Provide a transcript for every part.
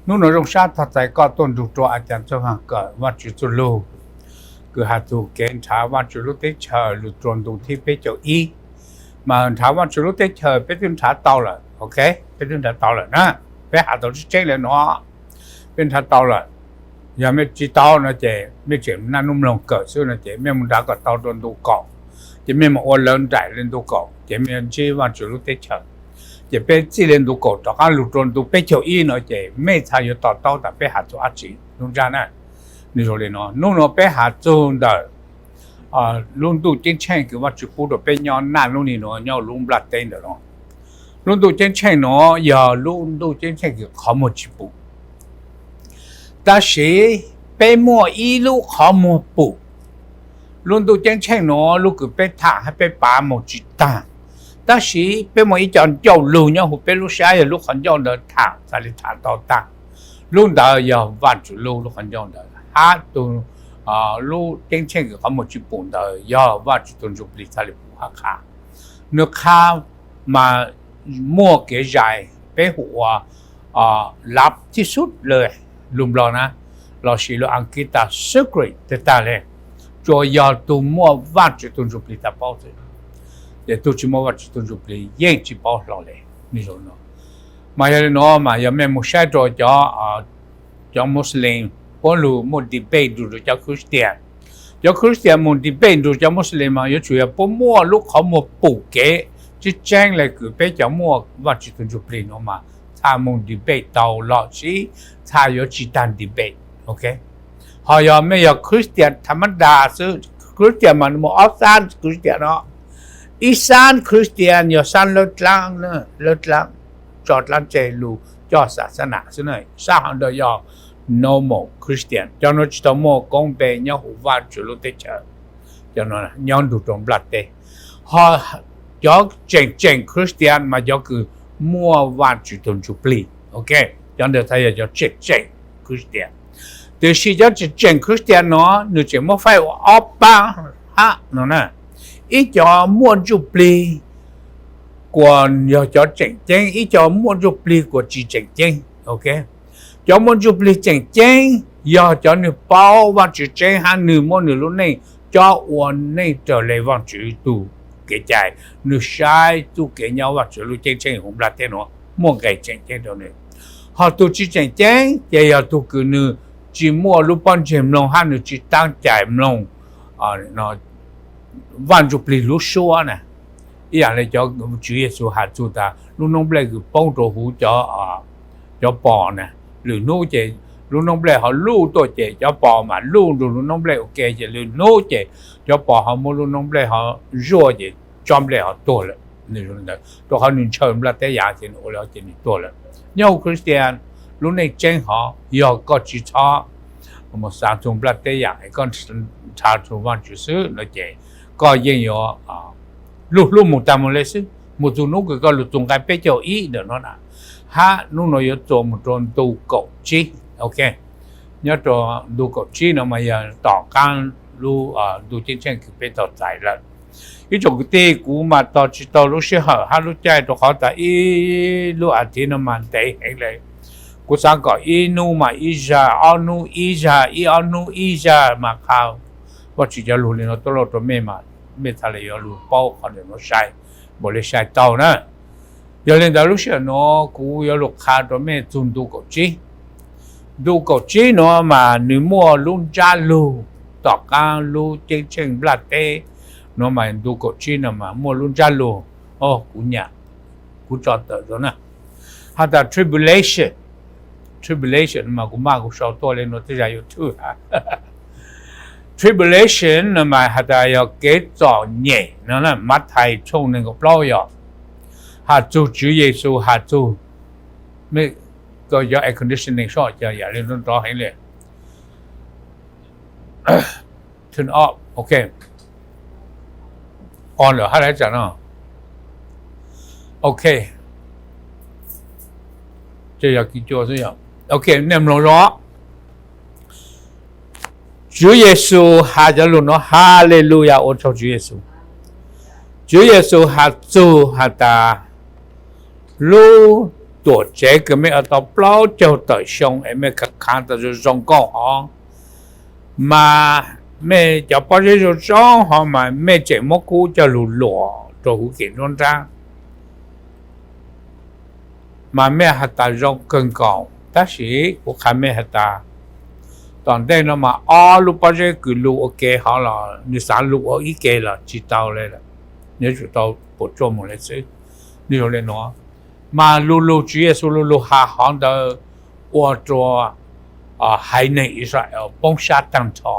Hnub no zoo sab tog txais koj tuaj nrug rua a cas txuj haag kawm Vaajtswv txuj lug, kws has txug kev nrhav Vaajtswv lub teb chaws lug rua ntu thib peb caug ib. Mas nrhav Vaajtswv lub teb chaws peb twb nrhav tau lawm, ok, peb twb nrhav tau lawm na, peb has tau tseeb tseeb le nuav, peb nrhav tau lawm. Yog mej tsi tau no ces mej tseem naj nub mloog kawm xwb no ces mej moog nrhav kom tau rua ntu kaum, ces mej moog ua lawv nraim le ntu kaum ces mej ntsib Vaajtswv lub teb chaws. Ces peb txij le ntu kaum rov qaab lug rua ntu peb caug ib no ces mej txhaj yuav to taub tas peb has txug dlaab tsi lub ntsab na. Nwg zoo le nuav, hnub nuav peb has txug ntawm lub ntuj ceeb tsheej kws Vaajtswv pub rua peb nyob naj lub ni nuav nyob lub nplaj teb ntawm no. Lub ntuj ceeb tsheej nuav yog lub ntuj ceeb tsheej kws qhov muag tsi pum. Tab sis peb muaj ib lub qhov muag pum. Lub ntuj ceeb tsheej nuav lub kws peb tham hab peb pav moog tsi taag, tab sis peb muaj ib co ncauj lug nyob huv peb lub sab yog lub qhov ncauj ntawd tham txhaj le tham tau taag. Lub ntawd yog Vaajtswv lub, lub qhov ncauj ntawd hab tug lub ceeb tsheej kws qhov muag tsi pum ntawd yog Vaajtswv tug ntsuj plig txhaj le pum hab qha. Nwg qha mas muaj kev zais peb hu ua lav thib sub le lug Nplog na, lossis lug Askiv tas secret tag tag le, tsuas yog tug muaj Vaajtswv tug ntsuj plig tas paub xwb. Ces tug tsi muaj Vaajtswv tug ntsuj plig yeej tsi paub hlo le. Mas yog le nuav mas yog mej moog saib rua cov Muslim puab lug muaj debate nrug rua cov Christian. Cov Christian moog debate nrug cov Muslim mas yuav tsum yog puab muaj lub qhov muag pum kev tseeb tseeb le kws peb cov muaj Vaajtswv tug ntsuj plig nuav mas txhaj moog debate tau lossis txhaj yuav tsi taag debate, ok. Ho yog mej yog Christian tha mab das xwb, Christian mas nwg muaj ob xab Christian no. Ib xab Christian yog xab lawb dlaab, lawb dlaab, tso dlaab tseg lug coj xaxanam xwb na. Xab hov ntawd yog normal Christian, cov nuav tsi tau muaj koob npe nyob huv Vaajtswv lub teb chaws, cov nyob nrug rua nplaj teb. Ho cov tseem tseem Christian mas cov kws muaj Vaajtswv tug ntsuj plig, ok. Cov ntawd txhaj yog cov tseem tseem Christian. Tiam sis cov tseem tseem Christian no nwg tseem muab faib ua ob pab hab no na. Ib co muaj ntsuj plig kuas yog cov tseem ceeb, ib co muaj ntsuj plig kuas tsi tseem ceeb, ok. Cov muaj ntsuj plig tseem ceeb yog cov nwg paub Vaajtswv tseeb hab nwg muab nwg lub neej cob ua neej raws le Vaajtswv tug kev cai, nwg saib txuj kev nyob Vaajtswv lub ceeb tsheej huv nplaj teb nuav muaj nqe tseem ceeb rua nwg. Ho tug tsi tseem ceeb ces yog tug kws nwg tsi muaj lub pob ntseg mloog hab nwg tsi taab cai mloog Vaaj Ntsuj Plig lub suab na. Ib yaam le cov Tswv Yexus has txug tas lub noob nplej kws poob rua huv cov pos na, lwm hnub ces lub noob nplej ho luj tuaj ces cov pos mas luj nrug lub noob nplej ua ke ces lwm hnub ces cov pos ho muab lub noob nplej ho zuaj ces tsob nplej ho tuag lawm. Rua qhov nwg ntshaw nplaj teb yaam ces nwg ua le ces nwg tuag lawm. Nyob huv Christian, lub neej tseeb hov yog koj tsi txhob mus xaav txug nplaj teb yaam es koj nrhav txug Vaajtswv xwb no ces koj yeej yuav luj hlub moog taag moog le xwb, moog txug hnub kws koj lug txug nqai peb caug ib ntawm no na, hab hnub no yuav txuas moog rua ntu kaum tsib, ok. Nyob rua ntu kaum tsib no mas yog tom qaab lub ntu ceeb tsheej kws peb tau txais lawm. Ib tsoom kwv tij, kuv mas tos tsi tau lub sij hawm hab lub caij rua qhov tas ib lub as thiv no mas ntev heev le. Kuv xaav kom ib hnub mas ib zag, ob hnub ib zag, ib ob hnub ib zag mas qha Vaajtswv cov lug le no tuaj lauj rua mej mas mej txhaj le yuav lug paub qhov nuav sai, npaum le sai tau na. Yog le ntawd lub sij hawm nuav kuv yuav lug qha rua mej txug ntu kaum tsib. Ntu kaum tsib nuav mas nwg muaj lub ntsab lug, tom qaab lub ceeb tsheej nplaj teb nuav mas ntu kaum tsib no mas muaj lub ntsab lug, o kuv nyam, kuv tso tawm rua na, has tas tribulation. Tribulation mas kuv maj kuv sau tuaj le nuav tej zag YouTube. Tribulation no mas has tas yog kev txom nyem no na. Mathais tshooj neeg nkaum plaub yog has txug Tswv Yexus has txug, koj cov air conditioning soj ca yam le nrov nrov heev le. Turn off, ok. On lawm hab lawm tsam no. Ok. Ces yog kis cua xwb yog. Ok, nej mloog zoo. Tswv Yexus has cov lug nuav, Haleluya, ua tsaug Tswv Yexus. Tswv Yexus has txug has tas lub tuam tsev kws mej ua tau plaub caug tawm xyoo es mej khav khav tau zoo zoo nkauj hov, mas mej cov pob zeb zoo zoo hov mas mej tseem muab kub coj lug luam rua huv kev nruab nrab, mas mej has tas zoo kawg nkaus. Tab sis kuv qha mej has tas, tom ntej no mas ob lub pob zeb kws lug ua ke hov los nwg xaav lug ua ib ke los tsi tau le, nwg yuav tsum tau puam tsuaj moog le xwb. Nwg zoo le nuav, mas lu lug Tswv Yexus lu lug has hov ntawd ua rua haiv neeg Israel poob sab taag nrho.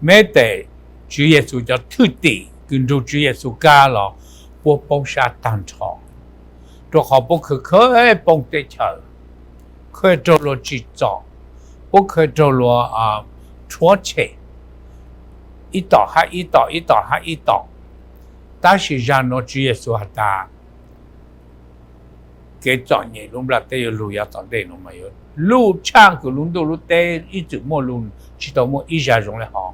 Meb tes Tswv Yexus cov thwj tim kws nrug Tswv Yexus kag los puab poob sab taag nrho, rua qhov puab khawv khawv poob teb chaws, khawv raug luag tsim txom, puab khawv raug luag rhuab tshem, ib tom hab ib tom, ib tom hab ib tom. Tab sis zag nuav Tswv Yexus has tas, kev txom nyem lub nplaj teb yuav lug yav tom ntej nuav mas yuav luj tshaj kws lub ntuj lub teb ib txwm muaj lug, tsi tau muaj ib zag zoo le hov.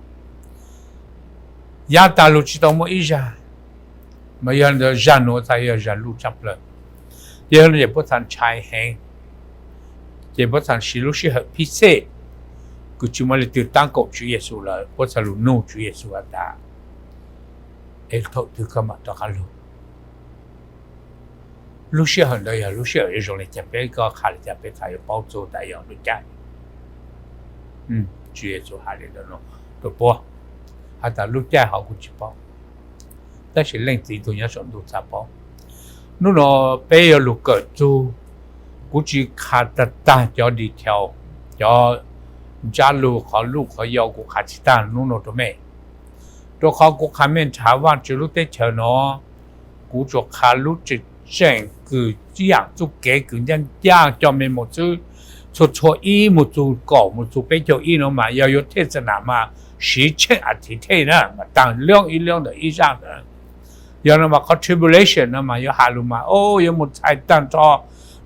Yav tas lug tsi tau muaj ib zag, mas yog zag nuav txhaj yog zag luj tshaj plawg. Yog le ces puab txhaj ntshai heev, ces puab txhaj siv lub sij hawm phij xej kws tsi muaj leej twg taab koom Tswv Yexus lawm, puab txhaj lug nug Tswv Yexus has tas, es thaum twg koj mam rov qab lug? Lub sij hawm ntawd yog lub sij hawm yuav zoo le caag, peb koj qha le caag peb txhaj yuav paub txug tas yog lub caij. Tswv Yexus has le ntawd rua puab, has tas lub caij hov kuv tsi paub, tab sis Leej Txiv tug nyob saum ntuj txhaj paub. Nub nuav peb yuav lug kawm txug, kuv tsi qha tag tag cov detail, cov ntsab lug qhov luj qhov yau kuv qha tsi tag nub nuav rua mej, rua qhov kuv qha mej nrhav Vaajtswv lub teb chaws nuav, kuv tsuas qha lub tseem tseem kws ib yaam txuj kev kws ncaaj ncaaj coj mej moog xwb. Txhua txhua ib moog txug kaum moog txug peb caug ib nuav mas yog yuav thej xa nam mas siv tsheej as thiv thej na mas taag lub ib lub ntawm ib zaj ntawd. Yog no mas qhov tribulation no mas yuav has lug mas yuav moog txhais taag nrho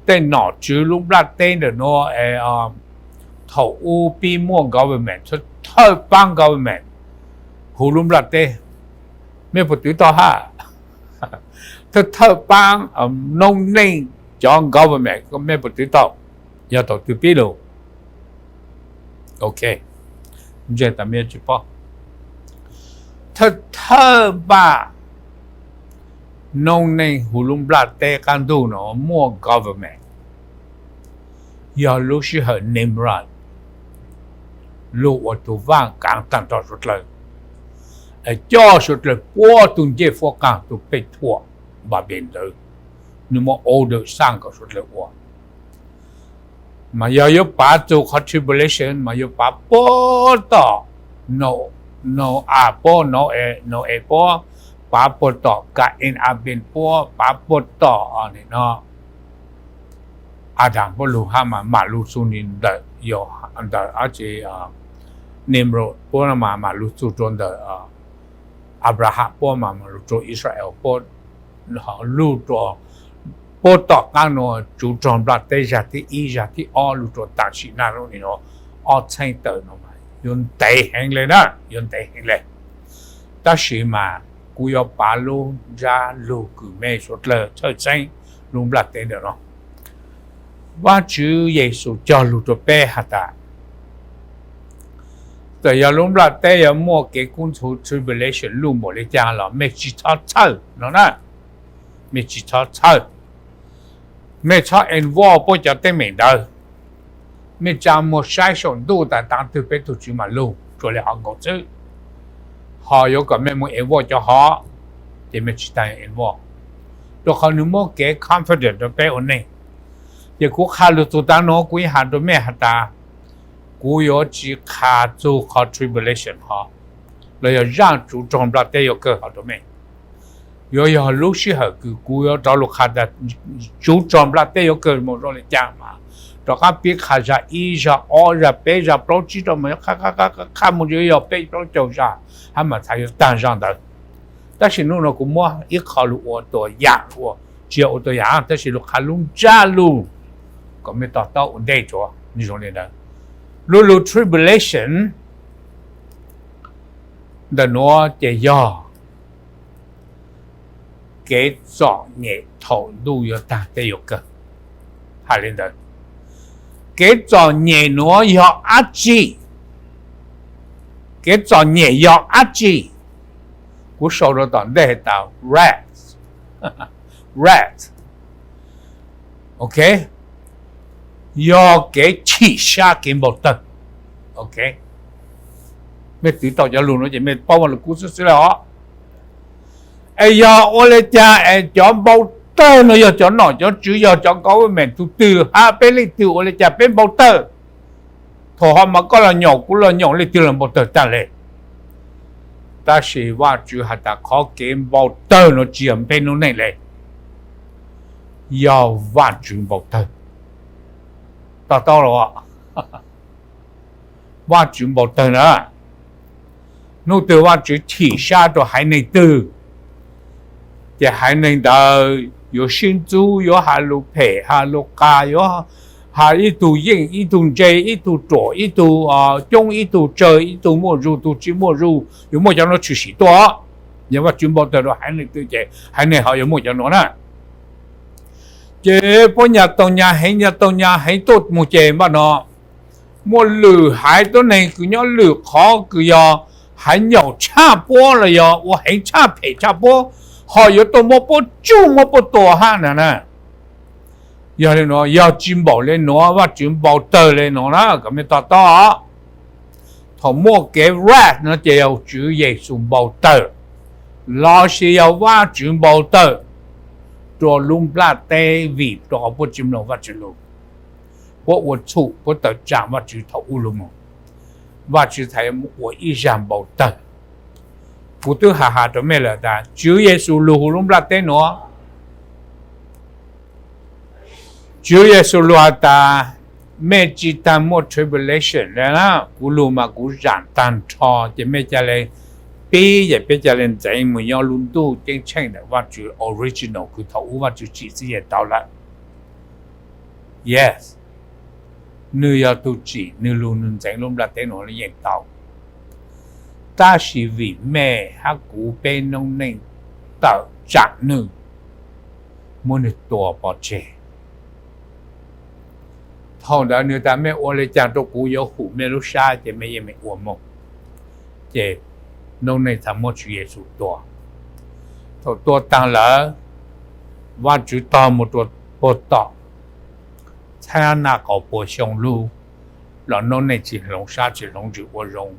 tej nom tswv lub nplaj teb ntawm nuav es thaum ub pib muaj government, thawj paab government huv lub nplaj teb, mej puas twv tau hab? Thawj thawj paab noob neej cov government mej puas twv tau? Yog thaum twg pib lug? Ok, ntseeg tas mej tsi paub. Thawj thawj npaj noob neej huv lub nplaj teb qaab ntuj nuav muaj government yog lub sij hawm Nimrod lug ua tug vaaj kaav taag nrho suav dlawg, coj suav dlawg puab tug ncej fuab qaag tug pej thuam Npanpiv ntawd, nwg muaj order xaaj kom suav dlawg ua. Mas yog yuav pav txug qhov tribulation mas yuav pav puab tom Nau-as puab, Nau-es puab, pav puab tom Ka-in Abin puab, pav puab tom Adas puab lug hab mas mam lug txug ntawm, ntawm dab tsi, Nimrod puab mas mam lug txug rua ntawm Abraham puab mas mam lug rua Israel puab, lug rua puab tom qaab nuav tsuv rog nplaj teb zag thib ib zag thib ob lug rua tam sim naj lub nim nuav ob txheeb tawm nuav mas yuav ntev heev le na, yuav ntev heev le. Tab sis mas kuv yuav pav lub ntsab lug kws mej suav dlawg txhawj xeeb lub nplaj teb ntawm no. Vaajtswv Yexus cog lug rua peb has tas, txawm yog lub nplaj teb yuav muaj kev kub ntxhuv tribulation luj npaum le caag los mej tsi txhob txhawj no na, mej tsi txhob txhawj. Mej txhob involve puab cov teeb meem ntawd. Mej tsa muag saib saum ntuj tas taav twg peb tug Tswv mam lug, tsuas le hov nkaus xwb. Ho yuav kom mej moog involve cov hov, ces mej tsi tas involve, rua qhov nwg muab kev confident rua peb ua neej. Ces kuv qha lug txug taav nuav kuv yeej has rua mej has tas, kuv yuav tsi qha txug qhov tribulation hov los yog zaaj tsuv rog nplaj teb yuav kawg hov rua mej. Yuav yog lub sij hawm kws kuv yuav rov lug qha tas tsuv rog nplaj teb yuav kawg moog zoo le caag mas rov qab pib qha zag ib zag ob zag peb zag plaub tsib rau mas yuav qha moog yuav yog peb plaub caug zag hab mas txhad yuav taag zag ntawd. Tab sis nub nuav kuv muab ib qho lug ua tua yaam, ua tsi yog ua tua yaam tab sis lug qha lub ntsab lug kom mej to taub ua ntej tsuav nwg zoo le ntawd. Lub lug tribulation ntawm nuav ces yog kev txom nyem thaum ntuj yuav taag teb yuav kawg. hais li ntawd. Kev txom nyem nuav yog dab tsi? Kev txom nyem yog dab tsi? Kuv sau rau tom ntej has tas wrath. Wrath, ok, yog kev chim sab, kev npau tawg. Ok, mej twv tau cov lug nuav ces mej paub lug kub xwb xwb le os. Es yog ua le caag es cov npau tawg no yog cov nom cov tswv, yog cov government tug twg hab peb leej twg ua le caag peb npau tawg? Thaum ho mas koj los nyaum kuv los nyaum, leej twg los npau tawg taag le. Tab sis Vaajtswv has tas qhov kev npau tawg nuav tsi yog peb noob neej le, yog Vaajtswv npau tawg. To taub los? Vaajtswv npau tawg na. Hnub twg Vaajtswv chim sab rua haiv neeg twg, ces haiv neeg ntawd yuav sib ntxub, yuav has lug phem, has lug qas, yuav has ib tug yeej ib tug ntse, ib tug ruam ib tug coob, ib tug tsawg ib tug, muaj zug tug tsi muaj zug, yuav muaj cov nuav tshwm sim tuaj. Yog Vaajtswv npau tawg rua haiv neeg twg ces haiv neeg ho yuav muaj cov nuav na. Ces puab nyas tau nyas heev, nyas tau nyas heev tuaj moog ces npaj no muaj lwm haiv tuab neeg kws nyob lwm qhov kws yog haiv nyaum tshaj puab los yog ua heev tshaj phem tshaj puab, ho yuav tuaj muab puab tsuj muab puab tua hab na. Yog le nuav, yog tsi npaum le nuav, Vaajtswv npau tawg le nuav na, kom mej to taub. Thaum muaj kev wrath no ces yog Tswv Yexus npau tawg, lossis yog Vaajtswv npau tawg rua lub nplaj teb vim rua qhov puab tsi mloog Vaajtswv lug. Puab ua txhum, puab tawm tsaam Vaajtswv thaum ub lug moog, Vaajtswv txhad yuav ua ib zag npau tawg. Kuv twb has has rua mej lawm tas Tswv Yexus lug huv lub nplaj teb nuav, Tswv Yexus lug has tas mej tsi taag muaj tribulation le na, kuv lug mas kuv zaam taag nrho, ces mej ca le pib, ces peb ca le ntxeev moog nyob lub ntuj ceeb tsheej ntawm Vaajtswv original kws thaum ub Vaajtswv tsim txij yeej tau lawm. Yes, nwg yog tug tsim, nwg lug nwg ntxeev lub nplaj teb nuav yeej tau. Tab sis vim mej hab kuv peb noob neej tawm tsaam nwg, muab nwg tua pov tseg. Thaum ntawd nwg tas mej ua le caag rua kuv yuav hum mej lub sab, ces mej yeej mej ua moog, ces noob neej txhad muab Tswv Yexus tua. Thaum tua taag lawm, Vaajtswv tog moog rua puag tom txhab naj qau puas xyoo lug los noob neej tsi hloov sab tsi hloov ntsws ua zoo,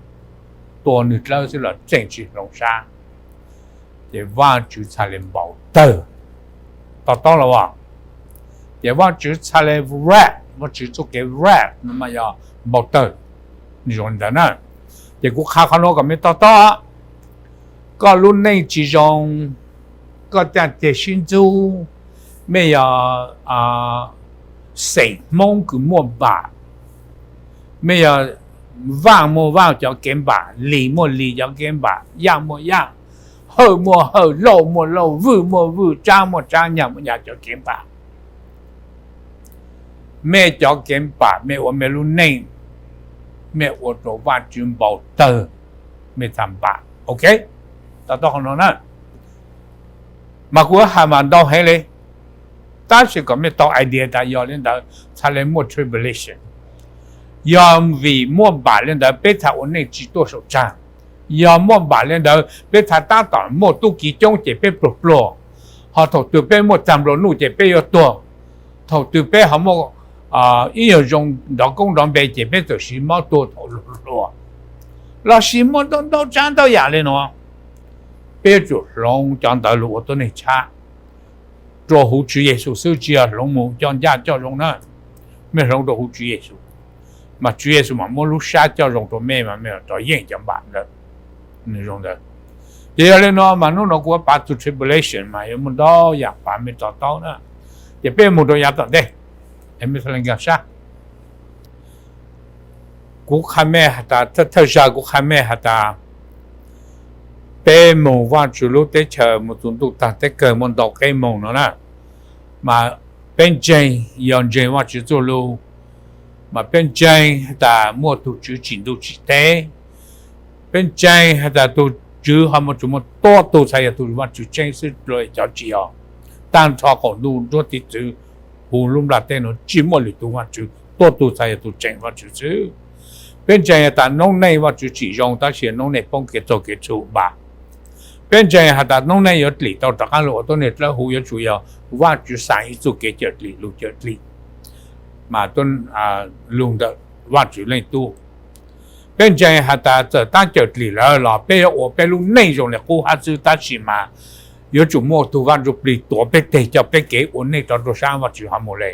tua nwg dlawb xwb los tseem tsi hloov sab. Ces Vaajtswv txhad le npau tawg, to taub los as? Ces Vaajtswv txhad le wrath, Vaajtswv txuj kev wrath no mas yog npau tawg, zoo ntawd na. Ces kuv qha qhov nuav kom mej to taub, koj lub neej tsi zoo, koj caj ceg sib ntxub, mej yog xeem Hmoob kws muaj npam, mej yog Vaaj muaj Vaaj cov kev npam, Lis muaj Lis cov kev npam, Yaaj muaj Yaaj, Hawj muaj Hawj, Lauj muaj Lauj, Vwj muaj Vwj, Tsaab muaj Tsaab, Nyaj muaj Nyaj cov kev npam. Mej cov kev npam mej ua mej lub neej, mej ua rua Vaajtswv npau tawg, mej txhad npam, ok? To taub qhov nuav na. Mas kuv has mas ntau heev le, tab sis kom mej tau idea tas yog le ntawd txhad le muaj tribulation. Yog vim muaj npam le ntawd peb txhad ua neej tsi tuaj saum tsaag. Yog muaj npam le ntawd peb txhad tab tom muaj tub ki coob ces peb pluag pluag, ho thaum twg peb muaj txag nplua nuj ces peb yuav tuag, thaum twg peb ho muaj ib nyuag zoo nrov koob nrov npe ces peb txawm siv mob tuag thaum hluas. Lossis muaj ntau ntau tsaab ntau yam le nuav, peb yuav tsum hloov cov ntawd lug ua tuab neeg tshab rua huv Tswv Yexus xwb, tsi yog hloov moog coj ncaj coj zoo na. Mej hloov rua huv Tswv Yexus, mas Tswv Yexus mam muab lub sab coj zoo rua mej mas mej rov yeej cov npam ntawd. Nwg zoo ntawd. Ces yog le nuav mas hnub nuav kuv pav txug tribulation mas yuav muaj ntau yaam pav mej to taub na. Ces peb moog rua yav tom ntej, mej le nkaag sab. Kuv qha mej has tas, thawj zaug kuv qha mej has tas, peb moog Vaajtswv lub teb chaws, moog txug ntuj taag teb kawg muaj ntau qeb moog no na. Mas peb ntseeg, yog ntseeg Vaajtswv txuj lug, mas peb ntseeg has tas muaj tug Tswv tsim ntuj tsim teb. Peb ntseeg has tas tug Tswv ho muaj tug, muaj tuab tug txhad yog tug Vaajtswv tseeb xwb, dlua cov tsi yog, taag nrho qaum ntuj nruab tiv txwv, Hu lub nplaj teb nuav tsi muaj lwm tug Vaajtswv, tuab tug txhad yog tug tseem Vaajtswv xwb. Peb ntseeg has tas noob neej Vaajtswv tsim zoo tab sis noob neej poob kev txaug kev txhum npaag. Peb ntseeg has tas noob neej yuav dlim tau rov qaab lug ua tuab neeg dlawb huv, yuav tsum yog Vaajtswv xaa ib txuj kev cawm dlim lug cawm dlim mas lug ntawm Vaajtswv Leej Tub. Peb ntseeg has tas txawm tab cawm dlim lawm los peb yuav ua peb lub neej zoo le qub hab xwb, tab sis mas yuav tsum muaj tug Vaaj Ntsuj Plig tuav peb teg coj peb kev ua neej rov rua saab Vaajtswv hov mus le.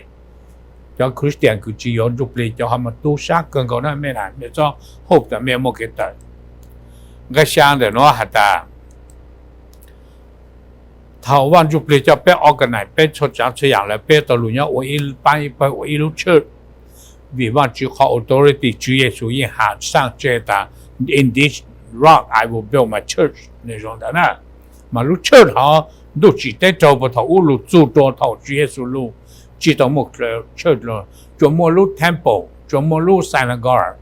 Cov Christian kws tsi yuav Ntsuj Plig cov hov mas tu sab kawg nkaus na mej na, mej txhob hope tas mej muaj kev tawm. Nqe xyaa ntawm nuav has tas thaum Vaaj Ntsuj Plig coj peb organize peb txhua tsaav txhua yaam lawm peb tau lug nyob ua ib paab ib pawg ua ib lub church. Vim Vaajtswv qhov authority Tswv Yexus yeej has saaj tseg tas in this rock I will build my church nws zoo ntawd na. Mas lub church hov ntuj tsim teb raug puag thaum ub lug txug rua thaum Tswv Yexus lug tsi tau muaj church lawm, tsuas muaj lub temple, tsuas muaj lub synagogue,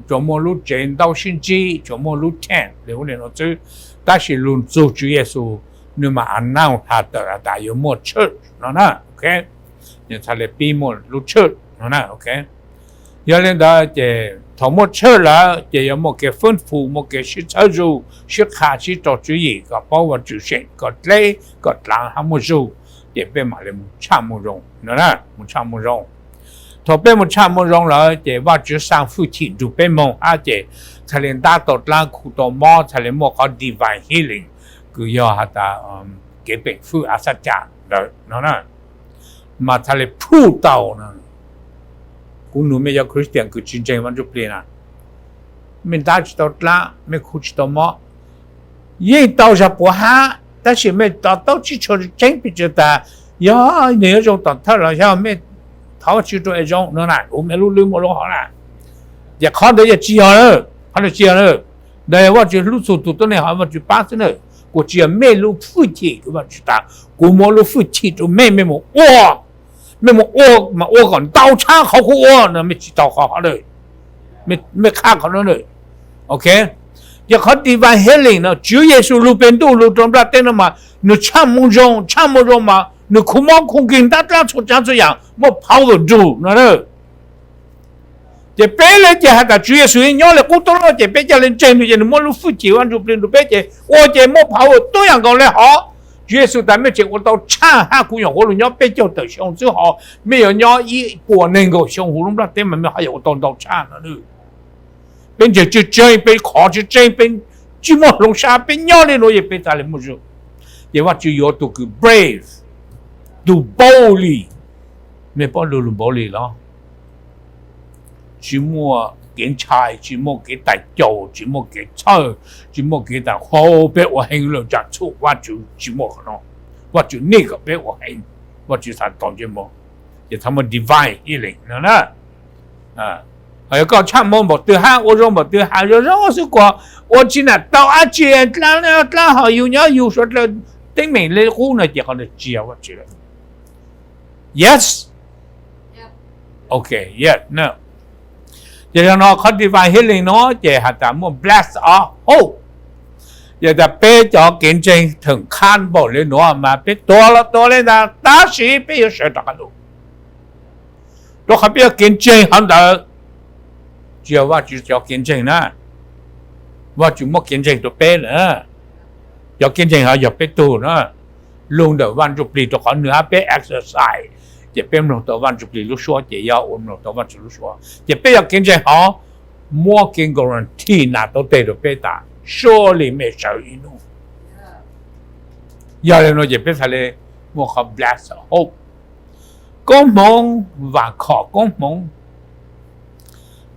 tsuas muaj lub tsev ntaub sib ntsib, tsuas muaj lub tent le ub le nuav xwb. Tab sis lug txug Tswv Yexus nws mas announce has tawm has tas yuav muaj church no na, ok. Nws txhad le pib muaj lub church no na, ok. Yog le ntawd ces thaum muaj church lawm ces yuav muaj kev fwb fum, muaj kev sib txhawb zug, sib qha sib rau tswv yim kom paub Vaajtswv seem kom dleb kom dlaav hab muaj zug, ces peb mam le tshaj moo zoo no na, mus tshaj moo zoo. Thaum peb mus tshaj moo zoo lawm ces Vaajtswv xaa fwj chim nrug peb moog hab ces txhad le ntab tau dlaab, khu tau mob, txhad le muaj qhov divine healing kws yog has tas kev peem fwj a xab cam ntawd no na, mas txhad le prove tau na. Kuv nug mej cov Christian kws tsi ntseeg Vaaj Ntsuj Plig na, mej ntab tsi tau dlaab, mej khu tsi tau mob, yeej tau zag puav hab, tab sis mej to taub tsi tshua tseeb pes tsawg tas yog nws yuav zoo tom thawj los yog mej thov Vaajtswv rua es zoo no na, kuv mej lub lwb muaj lub hov na. Ces qhov ntawd yog tsi yog, qhov ntawd tsi yog na. Ntawd yog Vaajtswv hlub txug tug tuab neeg hov Vaajtswv paab xwb na. Kuv tsi yog mej lub fwj chim kws Vaajtswv tas kuv muab lub fwj chim rua mej, mej mus ua, mej mus ua mas ua kom ntau tshab qhov kuv ua no, mej tsi tau qhov hov na. Mej qha qhov no na, ok. Ces qhov divine healing no Tswv Yexus lug peg ntuj lug rua nplaj teb no mas nws tshaj moo zoo, tshaj moo zoo mas nws khu mob khu nkeeg ntab dlaab txhua tsaav txhua yaam muaj power nrug no na. Ces peb le ces has tas Tswv Yexus yeej nyob le qub tub loj ces peb ca le ntseeg nws ces nws muab lub fwj chim Vaaj Ntsuj Plig nrug peb ces ua ces muaj power tuab yaam nkaus le hov. Tswv Yexus tas mej tseem ua tau tshaj hab kuv nyuam qhuav lug nyob peb caug tawm xyoo xwb hov, mej yuav nyob ib puas nees nkaum xyoo huv lub nplaj teb mas mej ho yuav ua tau ntau tshaj no na. Peb ntseeg tseeb tseeb, peb qhov tseeb tseeb, peb tsi muaj hloov sab, peb nyob le nuav ces peb txhad le muaj zug. Ces Vaajtswv yuav tug kws brave, tug boldly. Mej paub lug lug boldly los? Tsi muaj kev ntshai, tsi muaj kev tais caus, tsi muaj kev txhawj, tsi muaj kev tas hov peb ua heev lawm tsam txhum Vaajtswv, tsi muaj qhov no. Vaajtswv nij kom peb ua heev, Vaajtswv xav tau ntsej muag. Ces txhad muaj divine healing no na. Yog koj tshaj moo npaum twg hab ua zoo npaum twg has zoo zoo xwb kuas ua tsi nam tau dlaab tsi dlaab dlaab ho yug nyob yug suav dlawg teeb meem le qub no ces qhov ntawd tsi yog Vaajtswv lawm. Yes. Ok, yes no. Ces yog no qhov divine healing no ces has tas muaj bless of hope. Yog tas peb cov kev ntseeg theem qhab npaum le nuav mas peb tuag los tuag le ntag tab sis peb yuav sawv rov qab lug. Rua qhov peb yuav kev ntseeg qhov ntawd, tsi yog Vaajtswv cov kev ntseeg na. Vaajtswv muab kev ntseeg rua peb lawm. Cov kev ntseeg hov yog peb tug na. Lug ntawm Vaaj Ntsuj Plig rua qhov nwg hab peb exercise, ces peb mloog tau Vaaj Ntsuj Plig lub suab ces yog ua mloog tau Vaajtswv lub suab ces peb yog kev ntseeg hov, muab kev guarantee nas tau teg rua peb tas surely mej sawv ib nub. Yog le nuav ces peb txhad le muaj qhov bless hope, koob hmoov, vaam khom koob hmoov,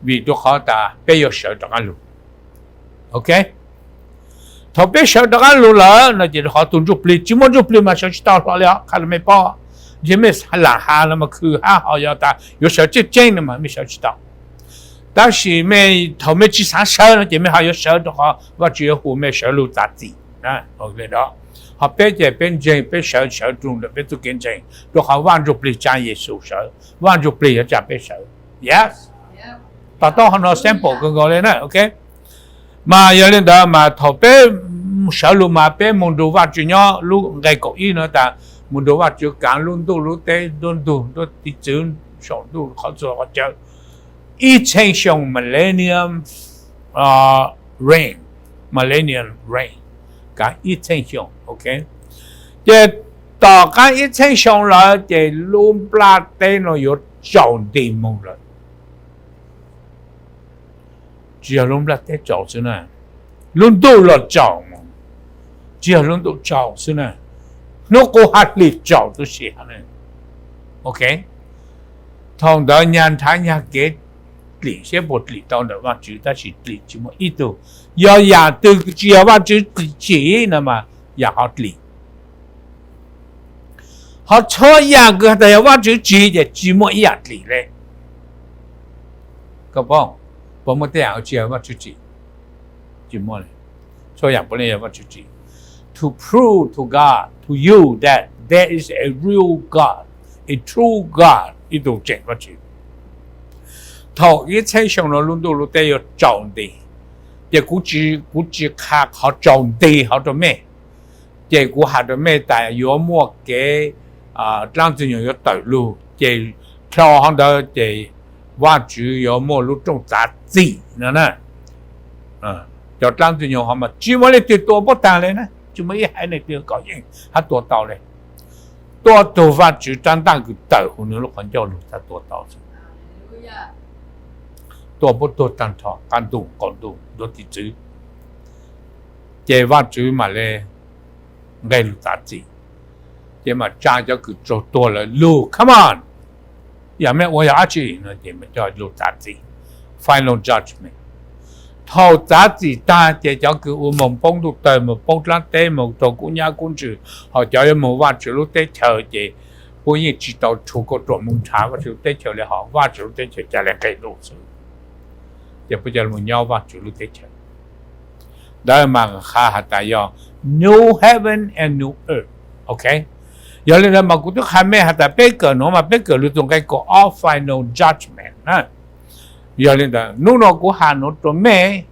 vim rua qhov tas peb yuav sawv rov qab lug. Ok, thaum peb sawv rov qab lug lawm no ces rua qhov tug ntsuj plig, tsi muaj ntsuj plig mas sawv tsi tau hlo le os, qha rua mej paub. Ntshe mej lam has no mas khwv hab ho yog tas yuav sawv tseeb tseeb no mas mej sawv tsi tau. Tab sis mej thaum mej tsi xav sawv no ces mej ho yuav sawv rua qhov Vaajtswv yuav hu mej sawv lug txav txim. Ho peb ces peb ntseeg, peb sawv, sawv rua ntawm peb txuj kev ntseeg rua qhov Vaaj Ntsuj Plig tsa Yexus sawv, Vaaj Ntsuj Plig yuav tsa peb sawv. Yes, to taub qhov no simple kawg nkaus le na. Ok, mas yog le ntawd mas thaum peb sawv lug mas peb moog nrug Vaajtswv nyob. Lub nqe kaum ib no tas mus nrog Vajtswv kaav lub ntuj lub teb nruab ntug nruab tiv txwv saum ntuj qhov txhua qhov chaw ib txheeb xyoo, millennium reign, millennium reign, kaav ib txheeb xyoo, ok. Ces tom qaab ib txheeb xyoo lawm ces lub nplaj teb no yuav tsaus nti moog lawm. Tsi yog lub nplaj teb tsaus xwb na, lub ntuj los tsaus, tsi yog lub ntuj tsaus xwb na, hnub qub hab hli tsaus tub si hab ne. Ok, thaum ntawd nyag nrhav nyag kev dlim saib puas dlim tau ntawm Vajtswv, tab sis dlim tsi muaj ib tug. Yog yaam twg tsi yog Vajtswv tsim no mas yaam ho dlim. Ho txhua yaam kws has tas yog Vajtswv tsim ces tsi muaj ib yaam dlim le. Koj paub, puas muaj tej yaam tsi yog Vajtswv tsim? Tsi muaj le. Txhua yaam puav leej yog Vajtswv tsim. To prove to God, to you that there is a real God, a true God, ib tug tseem Vajtswv. Thaum ib txheeb xyoo no lub ntuj lub teb yuav tsaus nti, ces kuv tsi, kuv tsi qha qhov tsaus nti hov rau mej. Ces kuv has rau mej tas yuav muaj kev dlaab ntxwg nyoog yuav tawm lug, ces dlhau hov ntawd ces Vajtswv yuav muaj lub rooj txav txim no na. Cov dlaab ntxwg nyoog hov mas tsi muaj leej twg tua puab taag le na, tsi muaj ib haiv neeg twg kom yeej hab tua tau le. Tuab tug Vajtswv rab ntaj kws tawm huv nwg lub qhov ncauj lug txhad tua tau xwb. Tua puab tuag taag nrho, qaab ntuj qaum ntuj nruab tiv txwv, ces Vajtswv mam le nqeg lug txav txim, ces mam tsa cov kws raug tuag lawm lug, come on, yog mej ua yog dab tsi no ces mam coj lug txav txim, final judgment. Thaum txav txim taag ces cov kws ua moog poob ntuj tawg, moog poob dlaab teb, moog raug kub nyab kub ntsws, ho cov yuav moog Vajtswv lub teb chaws ces puab yeej tsi tau rhuav kauj ruam moog nrhav Vajtswv lub teb chaws le, ho Vajtswv lub teb chaws ca le nqeg lug xwb. Ces puab ca le moog nyob Vajtswv lub teb chaws. Ntawd mas qha has tas yog new heaven and new earth, ok. Yog le ntawd mas kuv twb qha mej has tas peb kawm nuav mas peb kawm lug txug nqe kaum ob, final judgment na. Yog le ntawd nub nua kuv has nuav rua mej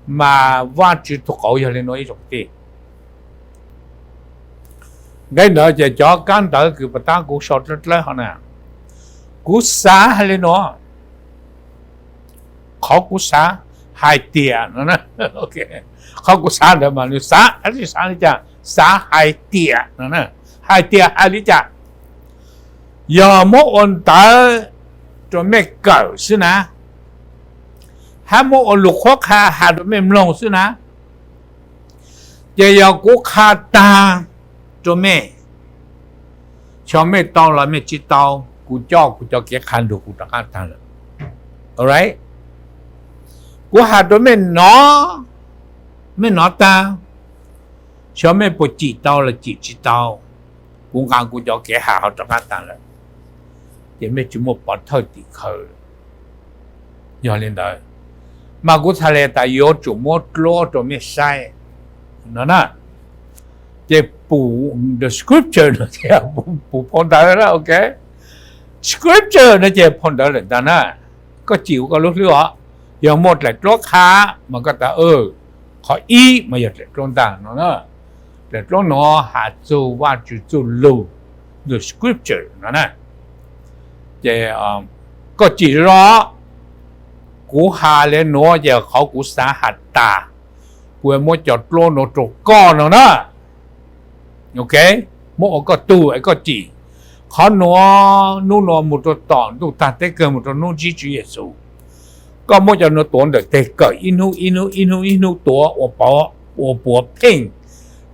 mas Vajtswv tug qauv yog le nuav ib tsoom kwv tij. Nqe ntawd ces cov kab ntawv kws puag ta kuv sau dlawb dlawb hov na, kuv xav hais le nuav, qhov kuv xav hais tias no, qhov kuv xav ntawd mas nws xav, xav li cas, xav hais tias no, hais tias hais li cas. Yog muab ua ntawv rua mej kawm xwb na, hab muab ua lug qhuab qha has rua mej mloog xwb na, ces yog kuv qha taag rua mej, xyov mej tau los mej tsi tau, kuv coj kuv cov kev qha nrug kuv rov qaab taag lawm. Alright, kuv has rua mej nov, mej nov taag, xyov mej puas cim tau los cim tsi tau, kuv nqaa kuv cov kev has ho rov qaab taag lawm, ces mej tsi muaj pov thawj tim khawv. Yog li ntawd, mas kuv txhad le tas yuav tsum muab dluab rua mej saib no na. Ces pum the scripture no ces pum phau ntawv na, ok. Scripture no ces phau ntawv lawm ntag na. Koj cim ua koj lub hlwb os. Yog muaj dlaim dluab qha mas koj tas, qhov ib mas yog dlaim dluab ntag no na. Dlaim dluab nuav has txug Vajtswv txuj lug, the scripture no na. Ces koj cim zog, kuv has le nuav ces qhov kuv xav has tas, kuv muab cov dluab nuav rua koj no na. Ok, muab ua koj tug es koj cim. Qhov nuav nub nua mus rua tom ntuj taag teb kawg mus rua nub ntsib Tswv Yexus, koj muab cov nuav tuav ntawm teg kawm ib hnub ib hnub ib hnub ib hnub tuav ua puav pheej,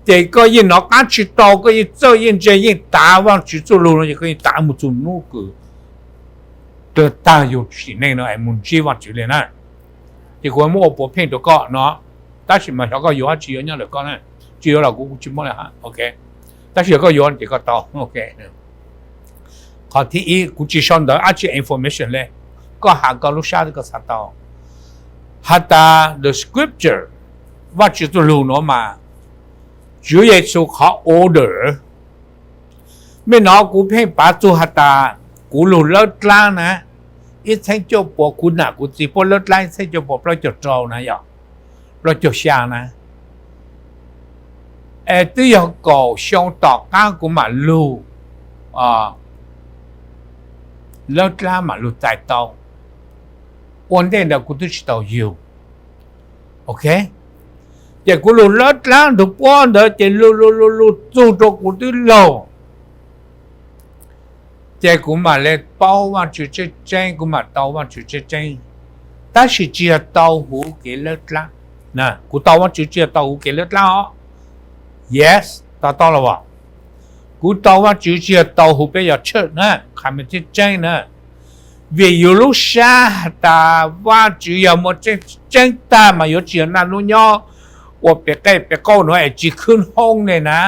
ces koj yeej nov qab tsi tau, koj yeej txawj yeej ntse yeej tav Vajtswv txuj lug no ces koj yeej tav mus txug nub kws taag yug sim neej no es mus ntsib Vajtswv le na. Ces kuv muab ua puav pheej rua koj no, tab sis mas xyov koj yuav tsi yuav nyob ntawm koj na. Tsi yuav los kuv tsi muab le, ok. Tab sis yog koj yuav ces koj tau, ok. Qhov thib ib, kuv tsi sau ntawv dab tsi information le, koj has koj lub sab koj xav tau. Has tas the scripture, Vajtswv txuj lug nuav mas, Tswv Yexus qhov order. Mej nov kuv pheej pav txug has tas, kuv lug lawb dlaab na, ib txheeb cuaj puas, kuv nam kuv txiv puab lawb dlaab ib txheeb cuaj puas plaub caug rau na, yog plaub caug xya na. Es twb yog kaum xyoo tom qab kuv mam lug lawb dlaab mam lug txais tau, ua ntej ntawd kuv twb tsis tau yug. Ok, ces kuv lug lawb dlaab ntug puab ntawd ces lug lug lug lug txug rua kuv twb laug, ces kuv mam le paub Vaajtswv tseeb tseeb, kuv mam tau Vaajtswv tseeb tseeb, tab sis tsis yog tau huv kev lawb dlaab. Kuv tau Vaajtswv tsis yog tau huv kev lawb dlaab os. Yes, to taub los as? Kuv tau Vaajtswv tsis yog tau huv peb yog tshawj na, qha me tseeb tseeb na. Vim yus lub sab has tas Vaajtswv yog muaj tseeb tseeb tag mas yuav tsis yog naj nub nyob ua pem qej pem qauj nuav es tsis khwb hoob ne na.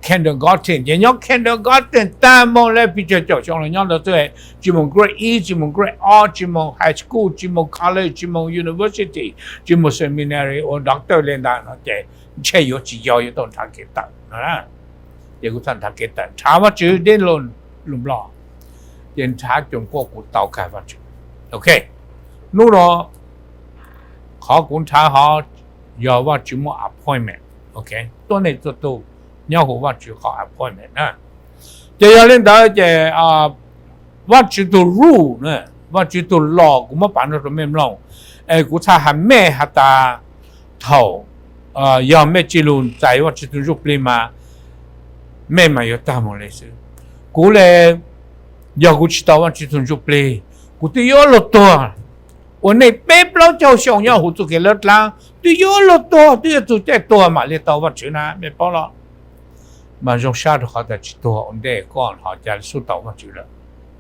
Kindergarten ces nyob kindergarten tag moog le pes tsawg caum xyoo los nyob ntawd xwb, tsis moog grade ib, tsis moog grade ob, tsis moog high school, tsis moog college, tsis moog university, tsis moog seminary ua doctor le ntawd no ces ntshe yuav tsis yog, yuav tau nrhav kev tawm no. Ces kuv txhaj nrhav kev tawm nrhav Vaajtswv deb lug Nplog, ces nrhav coom kuaj kuv tau kag Vaajtswv. Ok, nub no qhov kuv nrhav hov yog Vaajtswv muaj appointment. Ok, tuab neeg txhua tug nyob huv Vaajtswv qhov appointment na. Ces yog le ntawd ces Vaajtswv tug rule, Vaajtswv tug law kuv muab pav nrug rua mej mloog, es kuv txhaj has mej has tas thaum yog mej tsi lug txais Vaajtswv tug ntsuj plig mas mej mas yuav tag moog le xwb. Kuv le, yog kuv tsis tau Vaajtswv tug ntsuj plig, kuv twb yuav luag tuag. Ua neej peb plaub caug xyoo nyob huv txuj kev lawb dlaab twb yuav luag tuag, twb yuav txug caij tuag mam le tau Vaajtswv na, mej paub los? Mas zoo sab rua qhov tas tsis tuag ua ntej koj ho ca le xub tau Vaajtswv lawm.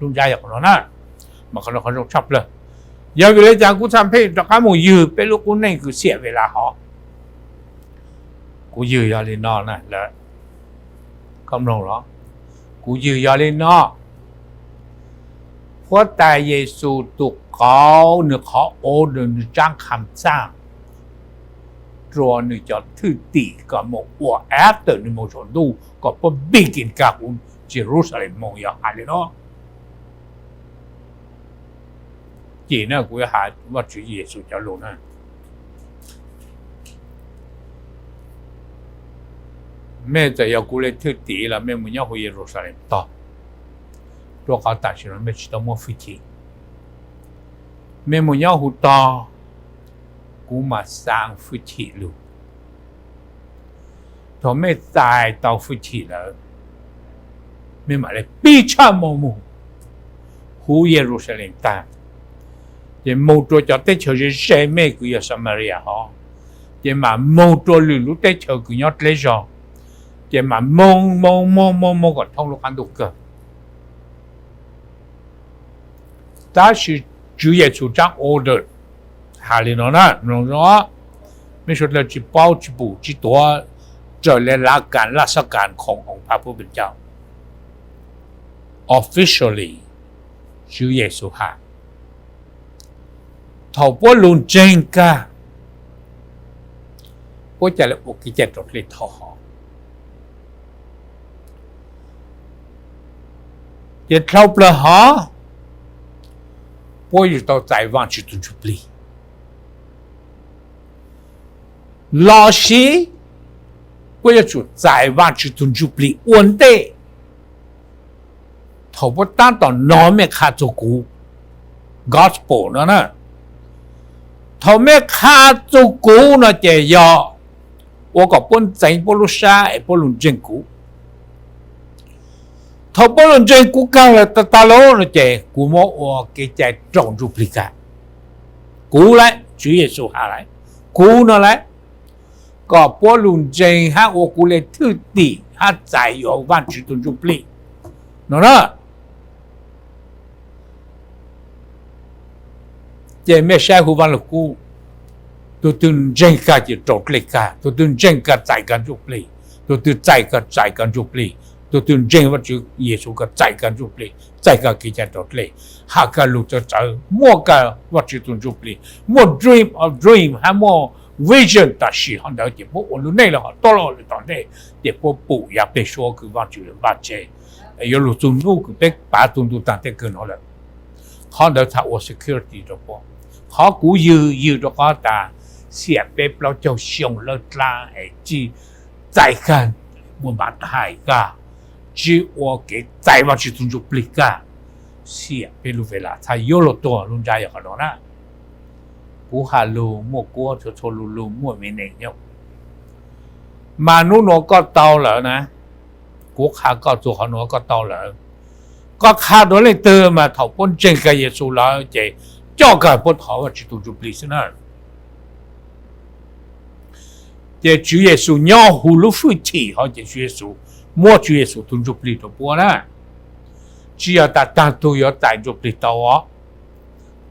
Lub ntsab yog qhov no na, mas qhov no qhov zoo tshaj plawg. Yog vim le caag kuv txhaj pheej rov qab moog ywg peb lub qub neej kws xiam ve las hov? Kuv ywg yog le no na lawm, koj mloog los? Kuv ywg yog le no, Huab Tais Yexus tug qauv, nwg qhov order, nwg tsaab kham txaaj rua nwg cov thwj tim kom moog ua after nwg moog saum ntuj kom puab begin kag huv Jerusalem moog yog has le no. Ces na kuv yuav has Vaajtswv Yexus cov lug na. Mej txawm yog kuv le thwj tim los mej moog nyob huv Yeluxalees tog, rua qhov tam sim no mej tsis tau muaj fwj chim. Mej moog nyob huv tog, kuv mam xaa fwj chim lug. Thaum mej txais tau fwj chim lawm, mej mam le pib tshaj moo moog huv Yeluxalees tag, ces moog rua cov teb chaws ze ze mej kws yog Samaria hov, ces mam moog rua lwm lub teb chaws kws nyob dleb zog, ces mam moog moog moog moog moog kom thoob lub qab ntuj kawg. Tab sis Tswv Yexus tsaab order has le no na, mloog zoo, mej suav dlawg tsis paub tsis pum tsis tuav, raws le lav kas laj xab kas khoom oos phaj puab pes cau. Officially, Tswv Yexus has, thaum puab lug ntseeg kag, puab ca le ua kev cai raus dlej thaum hov. Ces dlhau plaws hov, puab yuav tau txais Vaajtswv tug ntsuj plig, lossis puab yuav tsum txais Vaajtswv tug ntsuj plig ua ntej thaum puab taab tom nov mej qha txug kuv gospel no na. Thaum mej qha txug kuv no ces yog ua kom puab ntxeev puab lub sab es puab lug ntseeg kuv. Thaum puab lug ntseeg kuv kag lawm tag tag lawm no ces kuv muab ua kev cai raus ntsuj plig kag. Kuv lawm, Tswv Yexus has lawm, kuv no lawm, kom puab lug ntseeg hab ua kuv le thwj tim hab txais yuav Vaajtswv tug ntsuj plig no na. Ces mej saib huv Vaaj Lug Kub, tug twg ntseeg kag ces raus dlej kag, tug twg ntseeg kag txais kag ntsuj plig, tug twg txais kag txais kag ntsuj plig, tug twg ntseeg Vaajtswv Yexus kag txais kag ntsuj plig, txais kag kev cai raus dlej, has kag lug txawv txawv, muaj kag Vaajtswv tug ntsuj plig, muaj dream of dream hab muaj vision tam sim hov ntawd ces puab ua lub neej le hov tuab lug le tom ntej, ces puab pum yav peg suab kws Vaajtswv lug npaj tseg yuav lug txug nub kws peb pav txug ntu taag tej kawg no lawm. Qhov ntawd txhad ua security rua puab. Qhov kuv ywg, ywg rua qhov tas xiam peb plaub caug xyoo lawb dlaab es tsi txais kag, muaj npav thais kag, tsis ua kev txais Vajtswv tus ntsuj plig kag, xiam peb lub ves las txhaj yuav luag tuag. Lub ntsab yog qhov no na. Kuv has lug muaj kuab, txhua txhua lug lug muaj me nees nyob. Mas hnub nuav koj tau lawm na, kuv qha koj txug qhov nuav koj tau lawm. Koj qha rua leej twg mas thaum puab ntseeg kag Yexus lawm ces coj kag puab thov Vajtswv tus ntsuj plig xwb na. Ces Tswv Yexus nyob huv lub hwj chim hov ces Tswv Yexus muab Tswv Yexus tus ntsuj plig rua puab na. Tsis yog tas taag tug yuav txais ntsuj plig tau os.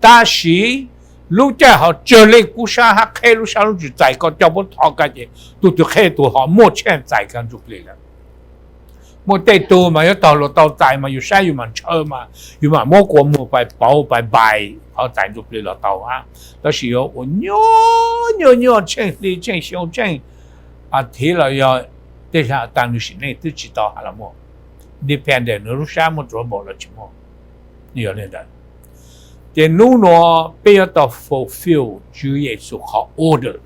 Tab sis lub caij hov tsawg leej kub sab hab qheb lub sab lub ntsws txais koj coj puab thov kag ces tug twg qheb tug hov muaj tshaj txais kag ntsuj plig lawm. Muaj tej tug mas yuav taug luag tau txais mas yus saib yus mam ntshaw mas yus mam muab kua muag pais pauv pais npais hov txais ntsuj plig los tau hab. Tab sis yuav ua nyuaj nyuaj nyuaj tsheej hli tsheej xyoo tsheej athiv los yog tej zag tas nws sim neej twb tsis tau has los muaj. Depend nws lub sab muaj trouble los tsis muaj. Yog li ntawd ces hnub nuav peb yuav tau fulfill Tswv Yexus qhov order.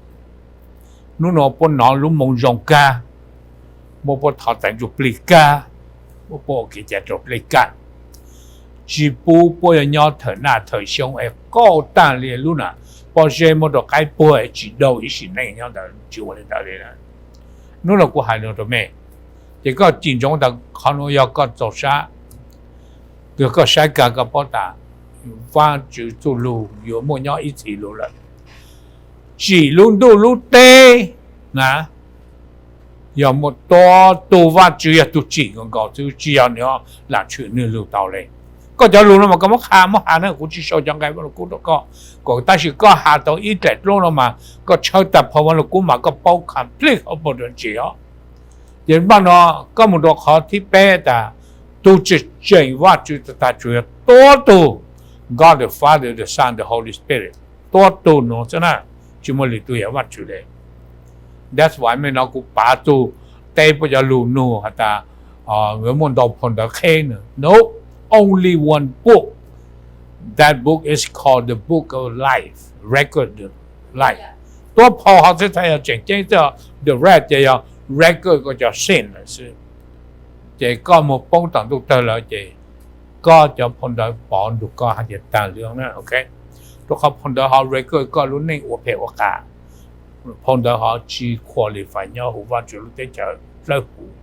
Hnub nuav puab nov lub moo zoo kag, muab puab thov txais ntsuj plig kag, muab puab ua kev cai raus dlej kag, tsis pub puab yuav nyob thawm naj thawm xyoo es qauj taag li lub na, pob zeb muab rua qaib puag es tsis dau ib sim neej nyob ntawd, tsis ua li ntawd li. Hnub nuav kuv hais no rua mej, ces koj cim ntsoov tas qhov nuav yog koj txaus sab, yog koj saib kag koj paub tas Vajtswv txuj lug yuav muaj nyob ib txhis lug lawm. Tsim lub ntuj lub teb na, yog muaj tuab tug Vajtswv yog tug tsim nkaus nkaus xwb, tsis yog nws lam tshwm nwg lug tau le. Koj cov lug no mas koj muab qha muab has na, kuv tsis sau cov nqe Vaj Lug Kub rua koj, kom tab sis koj has tau ib dlaim dlub no mas koj tshawb tag phau Vaj Lug Kub mas koj paub complete hauv paus rau ntsis os. Ces npaj no koj mus rau qhov thib peb tas tug tseem tseem Vajtswv tag tsuas yog tuab tug, God the Father, the Son, the Holy Spirit. Tuab tug nuav xwb na, tsis muaj lwm tug yog Vajtswv le. That's why mej no kuv pav tug teb puab cov lug nug has tas yuav muaj ntau phau ntawv qheb no. No, only one book. That book is called the book of life, record life. Tuab phau hov xwb txhaj yog tseem ceeb xwb, the rest ces yog record koj cov sin lawm xwb. Ces koj moog poob tom ntuj tawg lawm ces koj cov phau ntawv pov nrug koj hab ces tag li na, ok. Rua qhov phau ntawv hov record koj lub neej ua phem ua qas, phau ntawv hov tsis qualify nyob huv Vajtswv lub teb chaws dlawb huv.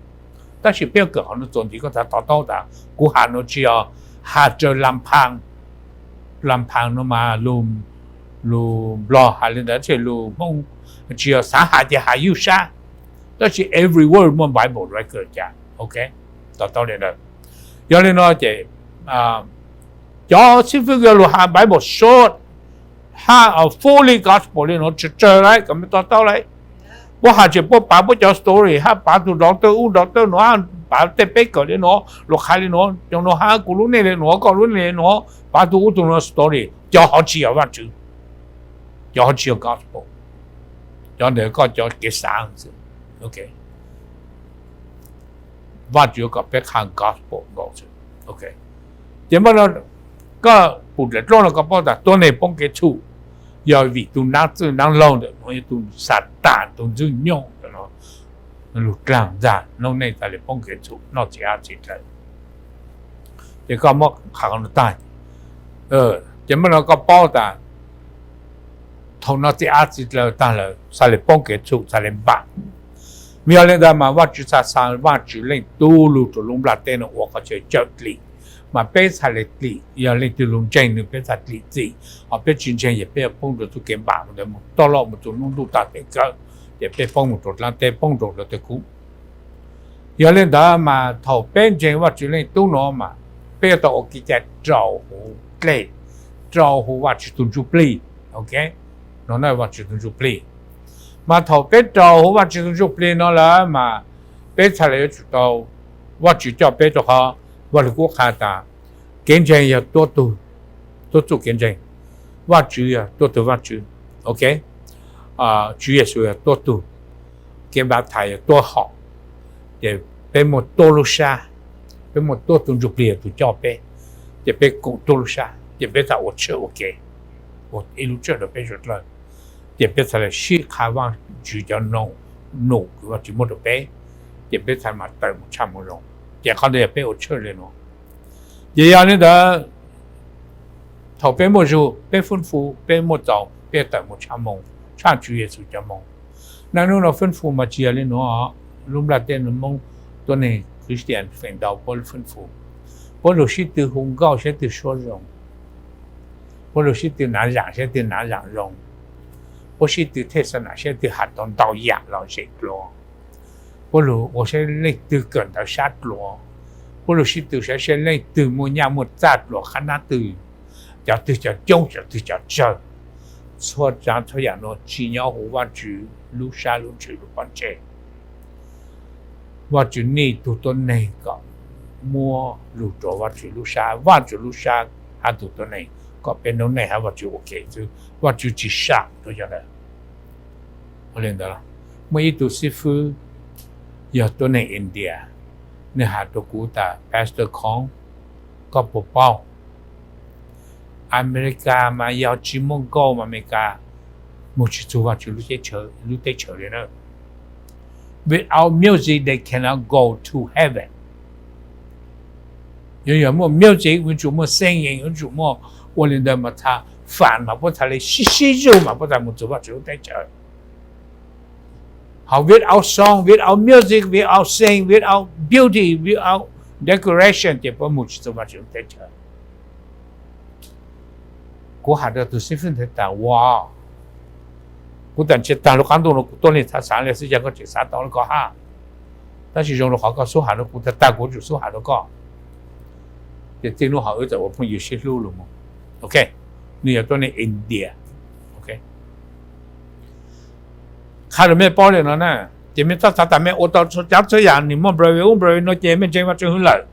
Tab sis peb yuav kawm qhov nuav txuas ntxiv, koj txhaj to taub tas kuv has nuav tsis yog has raws Lampang. Lampang no mas lug Nplog has li ntawd, lug Hmoob tsis yog xaav has ces has yuj sab. Tab sis every word muaj Bible record cas, ok. To taub li ntawd. Yog li no ces cov xib fwb yuav lug has Bible short hab fully gospel li nuav tsawg tsawg lawm, kom mej to taub lawm. Puab has ces puab pav puab cov story hab pav tug doctor ub doctor nuav, pav tej peb kawm li nuav, lug qha li nuav, cov nuav hab kuv lub neej li nuav, koj lub neej li nuav, pav tug ub tug nuav story, cov hov tsis yog Vajtswv, cov hov tsis yog gospel. Cov ntawd koj cov kev xaav xwb. Vajtswv yuav kom peb qha gospel nkaus xwb. Ces npaj no koj pum dlaim dlub no koj paub tas tuab neeg poob kev txhum yog vim tug nab txwj nab laug ntawm nuav yog tug Xatas tug ntxwg nyoog ntawm nuav lug dlaag ntag noob neej tas li poob kev txhum noj txiv ab txiv dlawg. Ces koj muab qha qhov nuav tag, ces npaj no koj paub tas thaum noj txiv ab txiv dlawg tag lawm xaav le poob kev txhum xaav le npam. Yog li ntawd mas Vajtswv txhaj xa Vajtswv Leej Tub lug rua lub nplaj teb no ua qhov chaw cawm dlim, mas peb txhaj le dlim. Yog leej twg lug ntseeg nws peb txhaj dlim txim, ho peb tsis ntseeg ces peb yuav poob rua txuj kev npam ntawd mus txug loj mus txug nub ntuj tag teg kawg, ces peb poob mus rua dlaab teb poob rua dlaab teb kub. Yog li ntawd mas thaum peb ntseeg Vajtswv Leej Tub no mas peb yuav tau ua kev cai rau huv dlej, rau huv Vajtswv tug Ntsuj Plig. Ok, no na Vajtswv tug Ntsuj Plig. Mas thaum peb rau huv Vajtswv tug Ntsuj Plig no lawm mas peb txhaj le yuav tsum tau Vajtswv coj peb rau qhov Vaj Lug Kub qha tas kev ntseeg yog tuab tug, tuab txuj kev ntseeg. Vajtswv yog tuab tug Vajtswv. Ok, Tswv Yexus yog tuab tug, kev npav thais yog tuab hom, ces peb muaj tuab lub sab, peb muaj tuab tug Ntsuj Plig yog tug coj peb, ces peb koom tuab lub sab ces peb txhaj ua tshwj ua kev, ua ib lub tshwj rau peb suav dlawg, ces peb txhaj le sib qha Vajtswv cov noog num uas Vajtswv muab rau peb, ces peb thiaj mam tawm mus tshaj moo zoo. Ces qhov ntawd yog peb ua tshawj li no. Ces yog li ntawd, thaum peb muaj zug, peb fwb fus, peb muaj txaus, peb tawm mus tshaj moo, tshaj Tswv Yexus cov moo. Niaj hnub no fwb fus mas tsis yog li no. Lub nplaj teb no Hmoob tuab neeg Christian feem ntau puab fwb fus, puab lug sib tw hu nkauj seb twg suab zoo, puab lug sib tw nav zaam seb twg nav zaam zoo, puab sib tw thej xa nam seb twg has tau ntau yam los zem dlua, puab lug ua seb leej twg kawm ntawv sab dlua, puab lug sib tw saib seb leej twg muaj nyaj muaj txag dlua qhab nab twg, cov twg cov coob cov twg cov tsawg. Txhua tsav txhua yam no tsis nyob huv Vajtswv lub sab lub ntsws lub pob ntseg. Vajtswv nij tug tuab neeg kom muab lug rua Vajtswv lub sab, Vajtswv lub sab hab tug tuab neeg kom peb noob neej hab Vajtswv ua ke xwb, Vajtswv tsis sam rua cov ntawd. Ua li ntawd, muaj ib tug xib fwb yog tuab neeg India, nwg has rua kuv tas, Pastor Khoov, koj puas paub Amelikas mas yog tsis muaj gold mas Amelikas moog tsis txug Vajtswv lub teb chaws li na. Without music they cannot go to heaven. Yuav yog muaj music, yuav tsum muaj singing, yuav tsum muaj ua li ntawd mas txha fam mas puab txha le sib sib zug mas puab txha moog txug Vajtswv lub teb chaws. Ho without song, without music, without sing, without beauty, without decoration ces puab moog tsis txug Vajtswv lub teb chaws. Kuv has rua tug xib fwb ntawd tas, ua, kuv tas ntsia taag lub qaab ntuj no kuv tuab neeg txhav xaav le xwb, yog koj tseem xaav tau le koj hab. Tab sis zoo rua qhov koj xub has rua kuv tag tag, kuv yuav tsum xub has rua koj. Ces txij nub hov wb txawm ua phooj ywg sib hlub lug moog. Ok, nwg yog tuab neeg India. Ok, qha rua mej paub le no na, ces mej txhob xav tas mej ua tau txhua tsav txhua yam, nwg muaj brevet ub brevet no ces mej ntseeg Vajtswv hwv lawm.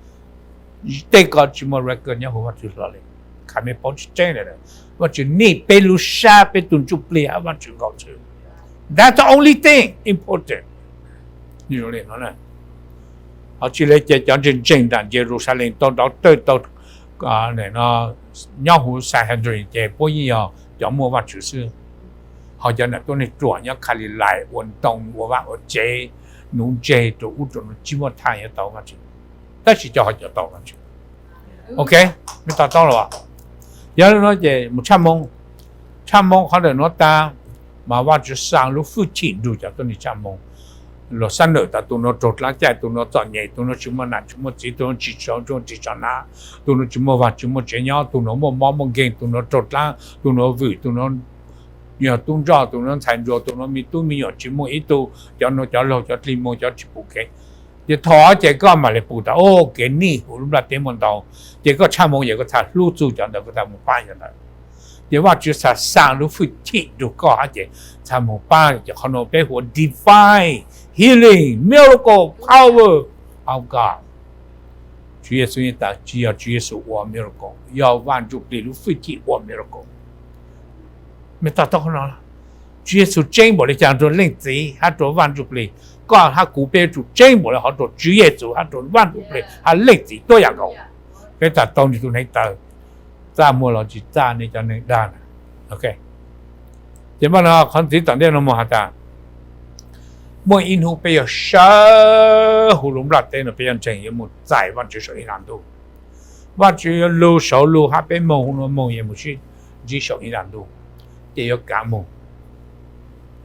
Tej ko tsis muaj record nyob huv Vajtswv hlo le. Qha mej paub tseeb tseeb le, Vajtswv nij peb lub sab, peb tug ntsuj plig hab Vajtswv nkaus xwb. That's the only thing important. Ho tsis le ces cov ntseeg ntseeg nram Yerusalem tau dauv tawj tau nyob huv Sanhedrin ces puab yeej yog cov muaj Vajtswv xwb. Ho cov nam tuab neeg ruam nyob Kalilais ua ntoo ua vaj ua tsev, nuv ntseg rua ub rua no tsis muaj thaj yuav tau Vajtswv, tab sis cov ho cov tau Vajtswv. Ok, mej to taub los? Yog le no ces mus tshaj moo, tshaj moo qhov ntawm nuav tag, mas Vajtswv xaa lub hwj chim nrug cov tuab neeg tshaj moo. Luag xab nawm tas tus nuav raug dlaab caij, tus nuav txom nyem, tus nuav tsis muaj nam tsis muaj txiv, tus nuav tsis tso ntsuag tsis tso nab, tus nuav tsis muaj vaaj tsis muaj tsev nyob, tus nuav muaj mob muaj nkeeg, tus nuav raug dlaab, tus nuav vwm, tus nuav yog tub ntsoj, tus nuav ntxhais ntsuag, tus nuav me tub me nyuam tsis muaj ib tug, cov nuav cov laug cov dlig muag cov tsis pum kev. Ces thaum ces koj mam le pum tas, o, kev nij huv lub nplaj teb muaj ntau, ces koj tshaj moo ces koj txhaj hlub txug cov ntawd, koj txhaj mus pab cov ntawd. Ces Vajtswv txhaj xaa lub hwj chim nrug koj hab ces txhaj mus pab, ces qhov nuav peb hu ua divine healing, miracle power of God. Tswv Yexus tas tsis yog Tswv Yexus ua miracle, yog Vaaj Ntsuj Plig lub hwj chim ua miracle. Mej to taub qhov no, Tswv Yexus tseeb npaum le caag rua Leej Txiv hab rua Vaaj Ntsuj Plig, koj hab kuv peb yuav tsum tseeb npaum le hov rua Tswv Yexus hab rua Vaaj Ntsuj Plig hab Leej Txiv tuab yam nkaus. Peb txhaj tau nwg tug neev taw, txaj muag los tsis txaj nej cov neeg dag na. Ces npaj no qhov ntxiv tom ntej no moog has tas, muaj ib hnub peb yuav sawv huv lub nplaj teb no, peb yuav ntseeg yuav moog txais Vaajtswv saum ib nta ntuj. Vaajtswv yuav lug saud lug hab peb moog huv nuav moog yuav moog sib ntsib saum ib nta ntuj, ces yuav kav moog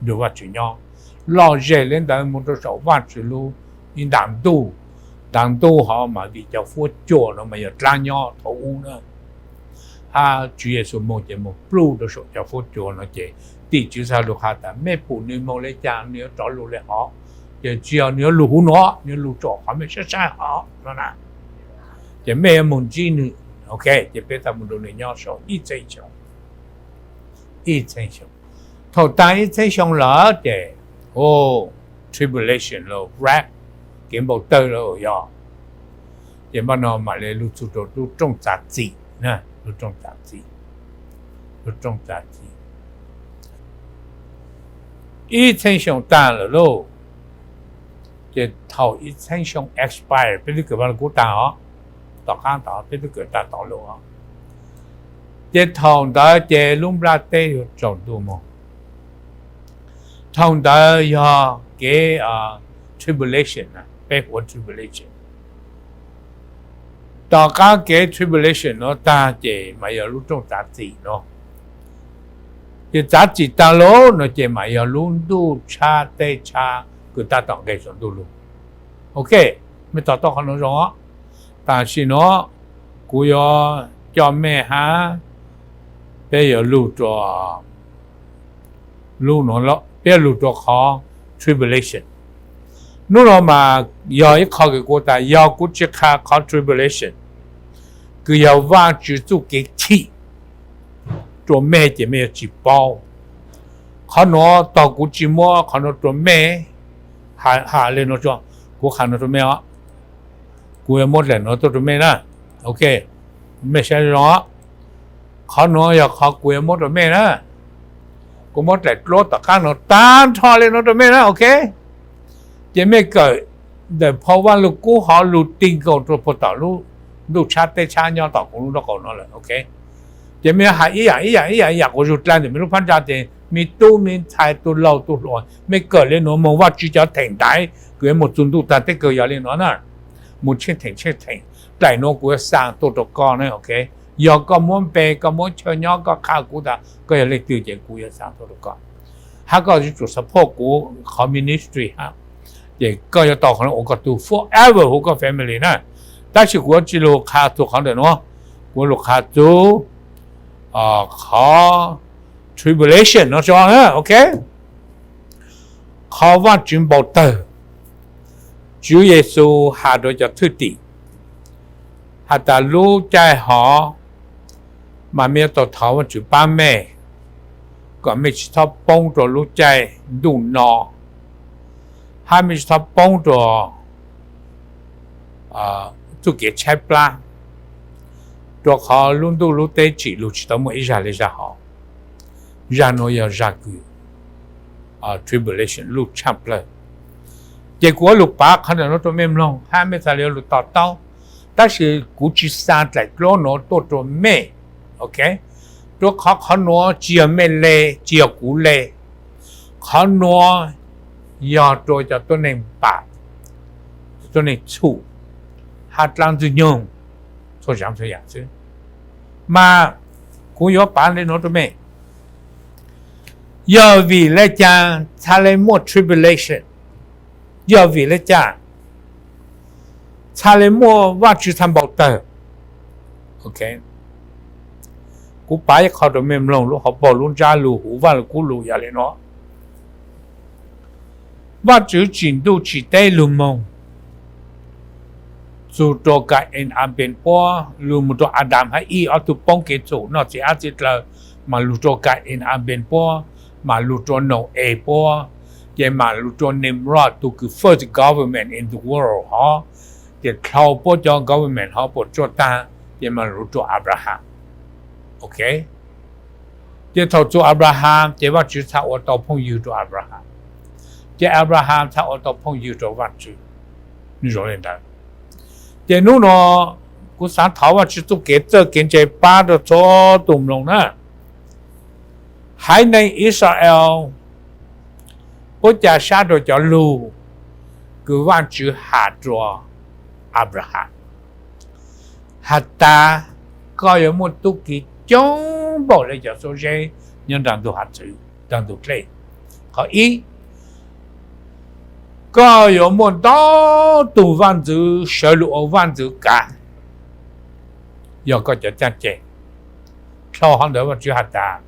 nrug Vaajtswv nyob. Lom zem le ntawd moog rua saum Vaajtswv lub ib nta ntuj. Nta ntuj hov mas vim cov huab cua no mas yog dlaab nyob thaum ub na, hab Tswv Yexus moog ces moog pluj rua saum cov huab cua no ces tim tswv txhaj lug has tas mej pum nwg moog le caag nwg yuav rov lug le hov. Ces tsis yog nwg yuav lug huv nuav, nwg yuav lug saum qhov mej saib saib hov no na. Ces mej yuav moog ntsib nwg. Ok, ces peb txhaj moog nrug nwg nyob saum ib txheeb xyoo. Ib txheeb xyoo. Thaum taag ib txheeb xyoo lawm ces, o, tribulation lawm, wrath, kev npau tawg lawm yog. Ces npaj no mam le lug txug rua lub rooj txav txim, lub rooj txav txim, lub rooj txav txim. Ib txheeb xyoo taag lawm lauj. Ces thaum ib txheeb xyoo expire, peb twb kawm Vaaj Lug Kub taag os, tom qaab tod peb twb kawm taag tom lug os. Ces thaum ntawd ces lub nplaj teb yuav tsaus ntuj moog. Thaum ntawd yog kev tribulation, peb hu ua tribulation. Tom qab kev tribulation no tag ces mas yog lub rooj txav txim no. Ces txav txim tag lawm no ces mas yog lub ntuj tshab teb tshab kws tab tom nqes saum ntuj lug. Ok, mej to taub qhov nuav zoo. Tam sim no kuv yuav coj mej hab peb yuav lug rua lub, peb yuav lug rua qhov tribulation. Nub no mas yog ib qho kws kuv tas yog kuv tsi qha qhov tribulation, kws yog Vaajtswv txuj kev chim rua mej ces mej yuav tsi paub. Qhov nuav tog kuv tsi muab qhov nuav rua mej. Has le nuav, kuv has nuav rua mej os, kuv yuav muab dlaim nuav tuaj rua mej na. Ok, mej saib zoo. Qhov nuav yog qhov kuv yuav muab rua mej na. Kuv muab dlaim dluab tom qab nuav tag nrho le nuav rua mej na, ok. Ces mej kawm ntawm phau Vaaj Lug Kub hov lug ti nkaus rua puag tom lub ntuj tshab teb tshab nyob tom kuv lub nraub qaum no lawm, ok. Ces mej has ib yaam ib yaam ib yaam ib yaam quas zug dlai ntawm mej lub phab ntsa ces mej tub mej ntxhais tug laug tug hluas mej kawm le nuav moog Vaajtswv cov theem ntaiv kws yuav moog txug ntuj taag teb kawg yog le nuav na. Moog tsheej theem tsheej theem, dlaim nuav kuv yuav xaa tuaj rua koj na, ok. Yog koj muab npe, koj muab chaw nyob, koj qha kuv tas koj yog leej twg ces kuv yuav xaa tuaj rua koj. Hab koj yuav tsum support kuv qhov ministry hab, ces koj yuav tau qhov nuav ua koj tug forever, hu koj family na. Tab sis kuv yuav tsi lug qha txug qhov ntawm nuav, kuv yuav lug qha txug qhov tribulation no tso na, ok. Qhov Vaajtswv npau tawg, Tswv Yexus has rua cov thwj tim has tas lub caij hov mas mej yuav tau thov Vaajtswv paab mej, kom mej tsi txhob poob rua lub caij ntuj no, hab mej tsi txhob poob rua txuj kev tshaib plab, rua qhov lub ntuj lub teb tsim lug tsi tau muaj ib zag le zag hov. Zag nuav yog zag kws tribulation lub tshaaj plawg. Ces kuv yuav lug pav qhov ntawm nuav rua mej mloog hab mej txhad le yuav lug to taub. Tab sis kuv tsi xaa dlaim dluab nuav tuaj rua mej, ok. Rua qhov qhov nuav tsi yog mej le, tsi yog kuv le. Qhov nuav yog rua cov tuab neeg npam, cov tuab neeg txhum, hab dlaab ntxwg nyoog txhua tsav txhua yaam xwb. Mas kuv yuav pav le nuav rua mej. Yog vim le caag txhad le muaj tribulation? Yog vim le caag txhad le muaj Vaajtswv txhad npau tawg? Ok, kuv pav ib qho rua mej mloog lub hauv paug lub ntsab lug huv Vaaj Lug Kub lug yog le nuav. Vaajtswv tsim ntuj tsim teb lug moog txug rua Ka-ees As Npees puab, lug moog rua Adas hab Ib ob tug poob kev txhum noj txiv ab txiv dlawg, mas lug rua Ka-ees As Npees puab, mas lug rua Nau-es puab, ces mam lug rua Nimrod tug kws first government in the world hov, ces dlhau puab cov government hov puam tsuaj taag, ces mam lug rua Abraham. Ok, ces thaum txug Abraham ces Vaajtswv txhad ua tau phooj ywg rua Abraham, ces Abraham txhad ua tau phooj ywg rua Vaajtswv. Nwg zoo le ntawd. Ces nub nua kuv xaav thov Vaajtswv txuj kev txawj kev ntse pab rua txhua tug mloog na. Haiv neeg Israel puab ca sab rua cov lug kws Vaajtswv has rua Abraham has tas, koj yuav muaj tub ki coob npaum le cov xuab zeb nyob nrag ntug hav txwv, nrag ntug dlej. Qhov ib, koj yuav muaj ntau tug vaaj ntxwv sawv lug ua vaaj ntxwv kav, yog koj cov caj ces. Dlhau hov ntawd Vaajtswv has tas,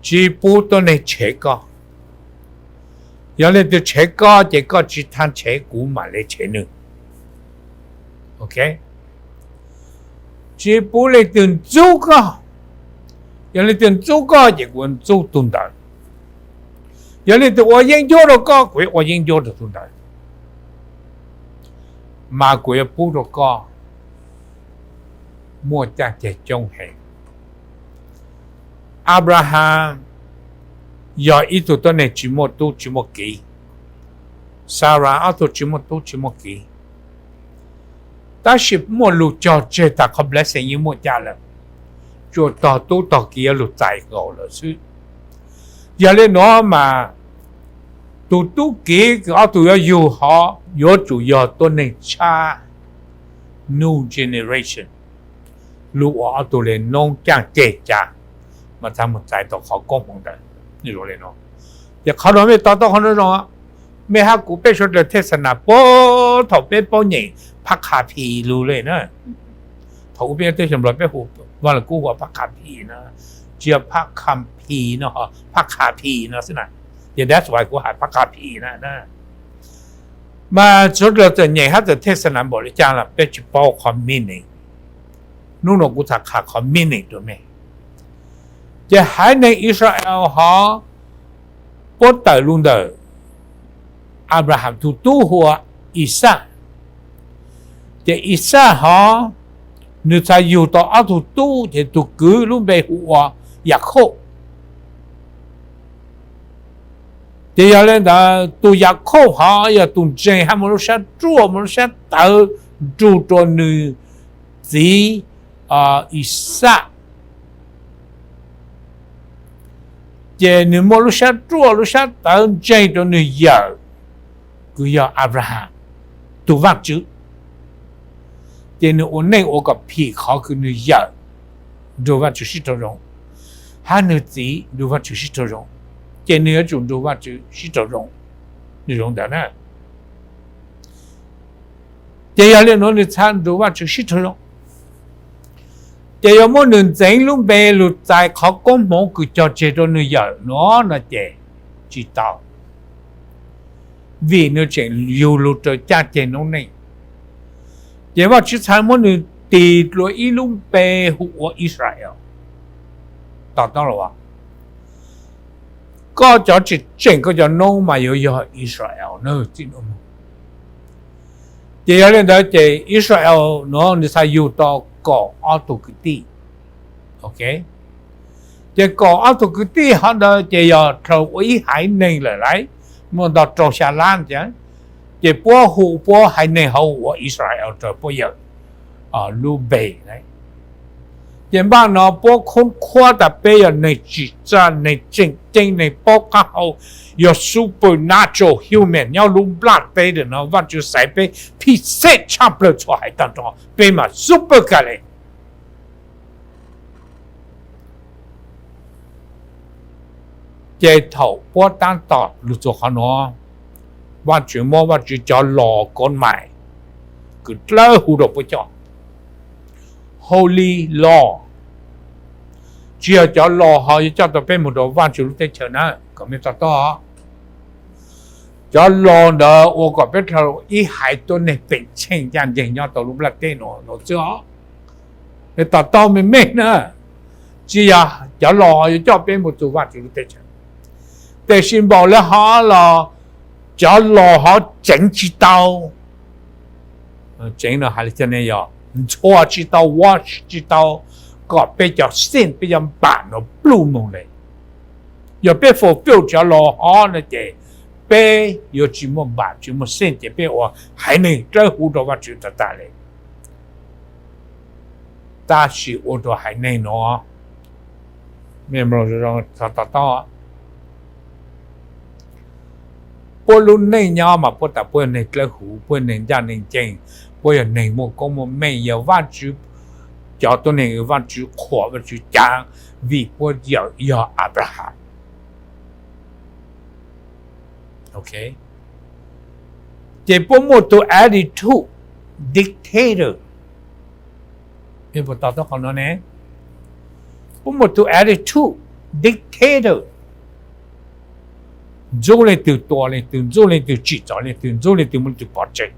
tsi pub tuab neeg tshev koj. Yog leej twg tshev koj ces koj tsi txhob tshev, kuv mam le tshev nwg. Ok, tsi pub leej twg ntxub koj. Yog leej twg ntxub koj ces kuv yuav ntxub tug ntawd. Yog leej twg ua yeeb ncuab rua koj, kuv yuav ua yeeb ncuab rua tug ntawd. Mas kuv yuav pub rua koj muaj caj ces coob heev. Abraham yog ib tug tuab neeg tsi muaj tub tsi muaj kiv. Sarah ob tug tsi muaj tub tsi muaj kiv. Tab sis muaj lug cog tseg tas qhov blessing yeej muaj caj lawm, tsuas tog tub tog kiv yuav lug txais nkaus lawm xwb. Yog li no mas tus tub kiv kws ob tug yuav yug hov yuav tsum yog tuab neeg tshab, new generation, lug ua ob tug le noob caaj ceg ca mas txhaj moog txais tau qhov koob hmoov ntawd. Ces qhov no mej to taub qhov no zoo, mej hab kuv peb suav dlawg thej xa nas puag thaum peb paub nyeem phab qha phi lug le na. Thaum ub peb teb chaws Nplog peb hu, Vaaj Lug Kub hu ua phab qha phi na, tsi yog phab qha phi no, phab qha phi no xwb na. Ces that's why kuv has phab qha phi na. Mas suav dlawg txawm nyeem hab txawm thej xa nas npaum le caag los peb tsi paub qhov meaning. Nub no kuv txhaj qha qhov meaning rua mej. Ces haiv neeg Israel hov puab tawm lug ntawm Abraham tug tub hu ua Ixaj. Ces Ixaj hov nwg txhaj yug tau ob tug tub, ces tug kwv lub npe hu ua Yakauv. Ces yog le ntawd tus Yakauv hov yog tus ntseeg hab muaj lub sab ruaj muaj lub sab tawv nrug rua nwg txiv Ixaj. Ces nwg muaj lub sab ruaj lub sab tawv ntseeg rua nwg yawm kws yog Abraham tug Vaajtswv. Ces nwg ua neej ua kom phim qhov kws nwg yawm nrug Vaajtswv sib raug zoo, hab nwg txiv nrug Vaajtswv sib raug zoo, ces nwg yuav tsum nrug Vaajtswv sib raug zoo. Nwg zoo ntawd na. Ces yog le nuav nwg txhaj nrug Vaajtswv sib raug zoo. Ces yuav muab nwg ntxeev lub npe lug txais qhov koob hmoov kws cog tseg rua nwg yawm nuav no ces tsi tau, vim nwg tseem yug lug rua caaj ceg noob neej. Ces Vaajtswv txhaj muab nwg tis dlua ib lub npe hu ua Israel. To taub los, koj cov tseem tseem koj cov noob mas yuav yog Israel na. Ces yog le ntawd ces Israel nuav nwg txhaj yug tau kaum ob tug kwv tij. Ces kaum ob tug kwv tij hov ntawd ces yog dhau ua ib haiv neeg lawm lauj, muaj ntau rau xya lab ntawd. Ces puab hu puab haiv neeg hauv ua Israel rua puab yawm lub npe. Ces npaaj no puab khoob khuab tas peb yog neeg tsim txaj, neeg tseem ceeb, neeg paub qaab hau, yog supernatural human nyob lub nplaj teb ntawm no. Vaajtswv xaiv peb phim xeeb tshaj plawg txhua haiv taag nrho, peb mas super kag le. Ces thaum puab taab tom lug txug qhov nuav, Vaajtswv muab Vaajtswv cov law kov mais kws dlawb huv rua puab coj, holy law. Tsi yog cov law hov yuav coj tau peb moog rua Vaajtswv lub teb chaws na, kom mej to taub. Cov law ntawd ua kom peb dhau ib haiv tuab neeg peem tsheej ncaaj nceeg nyob tau lub nplaj teb nuav xwb os. Mej to taub meej meej na, tsi yog cov law hov yuav coj peb moog txug Vaajtswv lub teb chaws. Tab sis npaum le hov los cov law hov tseev tsi tau. Tseev no has le caag ne, yog ntxhua tsi tau, wash tsi tau kom peb cov sin, peb cov npam no pluj moog le. Yog peb fulfill cov law hov no ces peb yuav tsi muaj npam tsi muaj sin, ces peb ua haiv neeg dlawb huv rua Vaajtswv tag tag le. Tab sis ua rua haiv neeg nuav, mej mloog zoo to taub, puab lub neej nyob mas puab tas puab yog neeg dlawb huv, puab yog neeg ncaaj neeg nceeg, puab yog neeg muaj koob muaj meej, yog Vaajtswv cov tuab neeg, Vaajtswv qhuas, Vaajtswv caav, vim puab yawm yog Abraham. Ces puab muaj tug attitude dictator. Mej puas to taub qhov nuav ne? Puab muaj tug attitude dictator. Ntxub leej twg tua leej twg, ntxub leej twg tsim txom leej twg, ntxub leej twg muab leej twg pov tseg.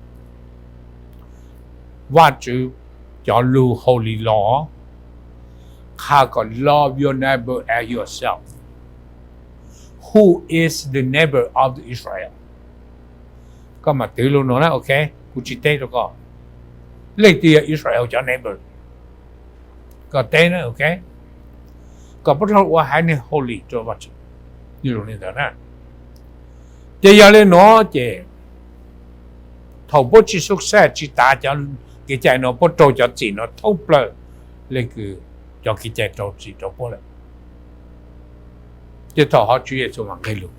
Vaajtswv cov lug holy law qha kom love your neighbor as yourself. Who is the neighbor of the Israel? Koj mam twv lug nuav na, ok, kuv tsis teb rua koj leej twg yog Israel cov neighbor. Koj teb na, ok, kom puab dhau ua haiv neeg holy rua Vaajtswv. Yog lug le ntawd na. Ces yog le nuav ces thaum puab tsi success, tsi tav cov kev cai nuav, puab raug cov txim nuav thoob plawg, le kws cov kev cai raug txim rua puab lawm. Ces thaum hov Tswv Yexus mas nqeg lug.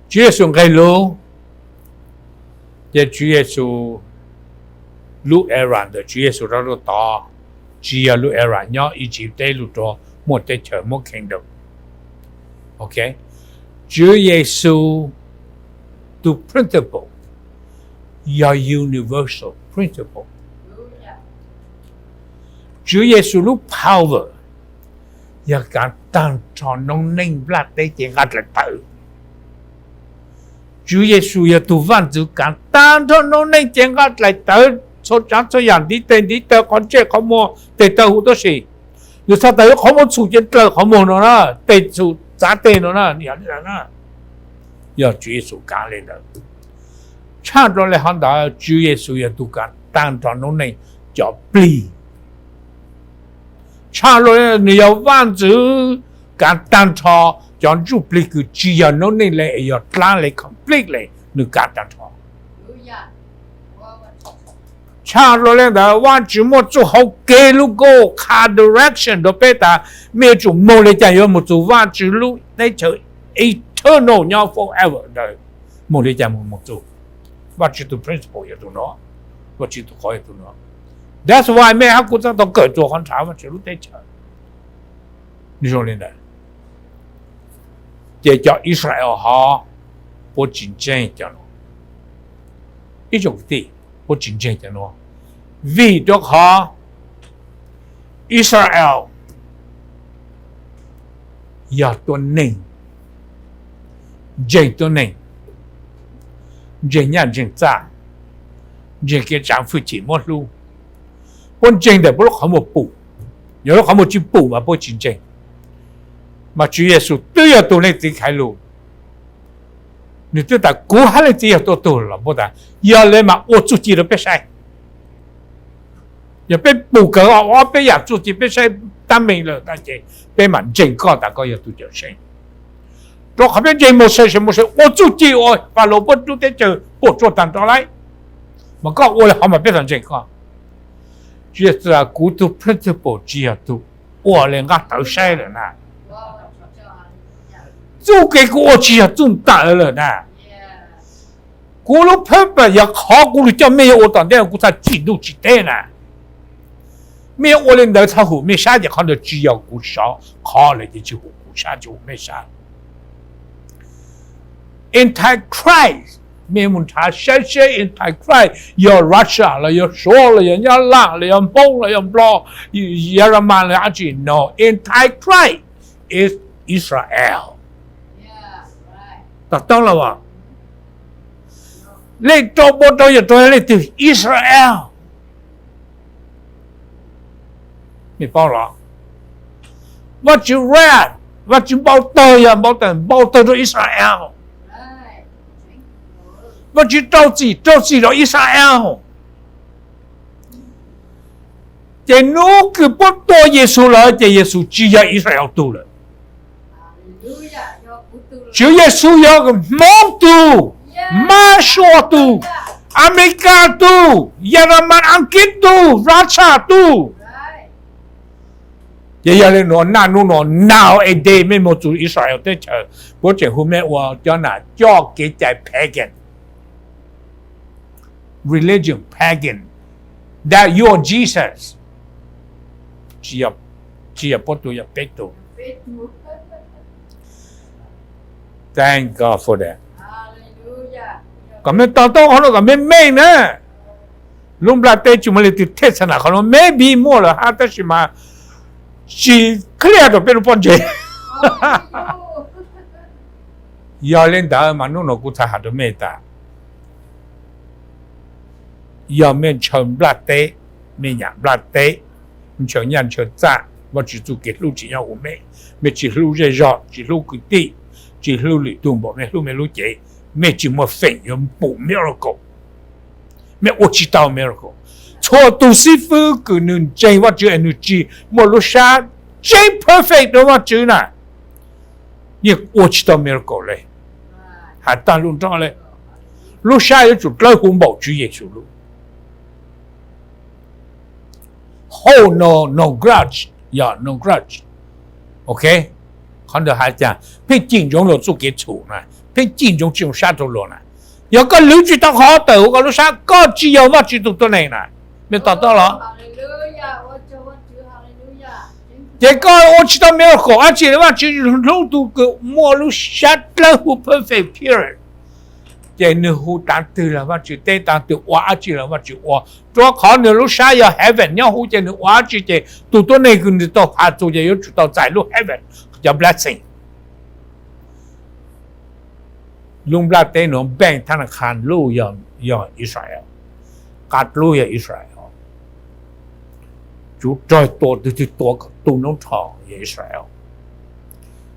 Tswv Yexus nqeg lug, ces Tswv Yexus lub era ntawm Tswv Yexus rau lub tod, tsis yog lub era nyob Iziv teb lug rua muaj teb chaws muaj kingdom. Ok, Tswv Yexus tus principle yog universal principle. Tswv Yexus lub power yog kaav taag nrho noob neej nplaj teb cev nqaj dlaim tawv. Tswv Yexus yog tug vaaj ntxwv kaav taag nrho noob neej cev nqaj dlaim tawv, txhua tsaav txhua yaam ntiv tes ntiv taw, qhov ntsej qhov muag, tes taw huv tuab si. Nwg txhaj tas yuav qhov muag txhum ces dlaws qhov muag no na, tes txhum txav tes no na, yog li ntawd na. Yog Tswv Yexus kaav le ntawd. Tshaj rua le hov ntawd Tswv Yexus yog tug kaav taag nrho noob neej cov plig. Tshaj rua le nwg yog vaaj ntxwv kaav taag nrho cov ntsuj plig kws tsis yog noob neej le, yog dlaab le, complete le, nwg kaav taag nrho. Tshaj rua le ntawd Vaajtswv muaj txuj hauv kev lub koj qha direction rua peb tas mej yuav tsum moog le caag yuav moog txug Vaajtswv lub teb chaws eternal nyob forever ntawd. Moog le caag moog txug? Vaajtswv tug principle yog tug no, Vaajtswv tug qhov yog tug no. That's why mej hab kuv txhaj tau kawm txug qhov nrhav Vaajtswv lub teb chaws. Zoo le ntawd, ces cov Israel hov puab tsis ntseeg cov nuav. Ib tsoom kwv tij, puab tsis ntseeg cov nuav vim rua qhov Israel yog tuab neeg, ntseeg tuab neeg, ntseeg nyaj ntseeg txaj, ntseeg kev tsaav fwj chim muab hlub. Puab ntseeg ntawm puab lub qhov muag pum, yog lub qhov muag tsis pum mas puab tsis ntseeg. Mas Tswv Yexus twb yog tug Leej Txiv Khaiv Lus, nwg twb tas kuv hab Leej Txiv yog tuab tug los puab tas, yog le mas ua txuj ci rua peb saib. Yog peb pum kawg ob peb yaam txuj ci peb saib tab meeg lawm tas ces peb mam ntseeg koj tas koj yog tug cawm seej. Rua qhov peb ntseeg Mauxes, Mauxes ua txuj ci ua Falaus puab lub teb chaws puam tsuaj taag nrho lawm, mas koj ua le hov mas peb tau ntseeg koj. Tsis yog kuv tug principle tsis yog tug ua le nqaj tawv saib lawm na. Txuj kev kuv ua tsis yog txuj ntawd lawm na. Kuv lub purpose yog qhov kuv lug coj mej yuav ua tom ntej, kuv txhaj tsim ntuj tsim teb na. Mej yuav ua le ntawd txhaj hum mej sab ces qhov ntawd tsis yog kuv sab, qhov lawm ces tsis hum kuv sab, tsis hum mej sab. Antichrist, mej mus nrhav saib seb Antichrist yog Russia los yog Suav los yog Nyab Laj los yog Hmoob los yog Nplog, Yeramas los yog dlaab tsi. No, Antichrist is Israel. To taub los, leej rau pua rau yog rau leej twg? Israel. Mej paub los? Vaajtswv wrath, Vaajtswv npau tawg yog npau tawg, npau tawg rau Israel. Vaajtswv rau txim, rau txim rau Israel. Ces nub kws puab tua Yexus lawm ces Yexus tsis yog Israel tug lawm. Tswv Yexus yog Hmoob tug, Mab Suav tug, Amelikas tug, Yeramas Askiv tug, Russia tug. Ces yog le nuav naj nub nuav nowadays mej moog txug Israel teb chaws, puab tseem hu mej ua cov nam coj kev cai pagan, religion pagan, that your Jesus, tsis yog puab tug, yog peb tug. Thank God for that. Kom mej to taub qhov nuav kom mej meej na. Lub nplaj teb tsis muaj leej twg thej txha nam qhov nuav, maybe muaj lawm hab tab sis mas tsis clear rau peb lub pob ntseg. Yog le ntawd mas nub nuav kuv txhaj has rau mej tas, yog mej ntshaw nplaj teb, mej nyam nplaj teb, ntshaw nyaj ntshaw txaj, Vajtswv txuj kev hlub tsis nyob huv mej, mej tsis hlub zej zog, tsis hlub kwv tij, tsis hlub lwm tug npaum mej hlub mej lub cev, mej tsis muaj feem yuav pum miracle. Mej ua tsis tau miracle. Txhua tug xib fwb kws nwg ntseeg Vajtswv es nwg tsis muaj lub sab tseeb perfect rua Vajtswv na, yeej ua tsis tau miracle le. Has tag lub nrob le, lub sab yuav tsum dlawb huv npaum Tswv Yexus lub. Hold no, no grudge, yog no grudge. Ok, Qhov ntawd hais tias pheej cim ntsoov luag txuj kev txhum na, pheej cim ntsoov tsis zoo sab rau luag na. Yog koj lwv tsis tau qhov tawm hauv koj lub sab, koj tsis yog Vajtswv tus tuab neeg na. Mej to taub los? Ces koj ua tsis tau miracle dab tsi li, Vajtswv hlub tus kws muaj lub sab dlawb huv perfect pure, ces nws hu tav twg los Vajtswv teb, tav twg ua dab tsi los Vajtswv ua, rua qhov nws lub sab yog heaven nyob huv, ces nws ua dab tsi ces tus tuab neeg kws nws tau has txug ces yuav tsum tau txais lub heaven cov blessing. Lub nplaj teb nuav bank thab na kha luj yog Israel, qab dlub yog Israel, tsuv rog tua twg twg tua kom tu noob rho yog Israel,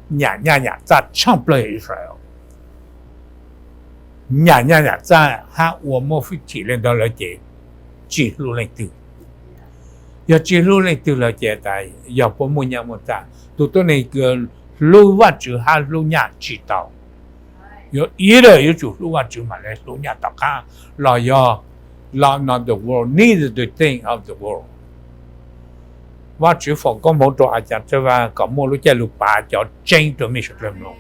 nyam nyaj nyam txaj tshaaj plawg yog Israel, nyam nyaj nyam txaj hab ua muab fwj chim le ntawd lawm ces tsis hlub leej twg. Yog tsis hlub leej twg lawm ces tas yog puab muaj nyaj muaj txaj, tus tuab neeg hlub Vajtswv hab hlub nyaj tsis tau. Yuav either yuav tsum hlub Vajtswv mam le hlub nyaj tom qab, los yog love not the world, neither the thing of the world. Vajtswv foom koob hmoov rua A Cas Txawj Vaj kom muaj lub caij lug pav cov tseeb rua mej suav dlawg mloog.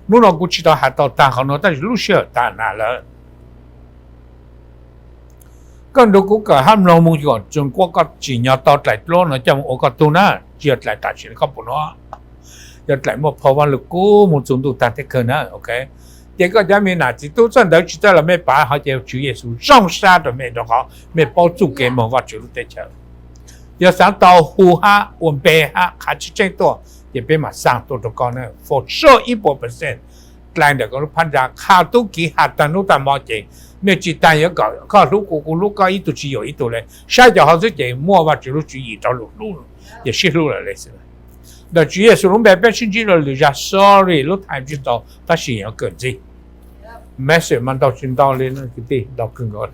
Hnub no kuv tsis tau has tau tag qhov nuav tab sis lub sij hawm tag na lawm. Koj nrug kuv kawm hab mloog moog kom tsuas kuab koj tsim nyog tau dlaim dluab no coj moog ua koj tug na, tsis yog dlaim tam sim koj pum nuav, yog dlaim muaj phau Vaj Lug Kub moog txug ntuj tag teb kawg na, ok. Ces koj cov me nam txiv tub txawj ntawv tsis txawj los mej pav hov ces Tswv Yexus zoo sab rua mej rua qhov mej paub txuj kev moog Vajtswv lub teb chaws. Yog xaav tau hu hab ua npe hab qha tseeb tseeb tuaj ces peb mam xaa tuaj rua koj na, for sure ib puas percent. Dlai ntawm koj lub phab ntsa, qha tub kiv has taag nub taag mo ces mej tsis taag yuav kom koj hlub kuv kuv hlub koj ib tug tsis yuam ib tug le, saib cov hov xwb ces muaj Vajtswv lub tswv yim rau lug hlub, ces sib hlub lawm le xwb. Ntawm Tswv Yexus lub npe peb sib ntsib dua lwm zag, sorry lub time tsis tau tab sis yuav kawm ntxiv. Message mas ntau tsis ntau li, ntau kawg nkaus.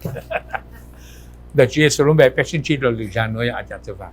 Ntawm Tswv Yexus lub npe peb sib ntsib dua lwm zag, nuav yog A Cas Txawj Vaj.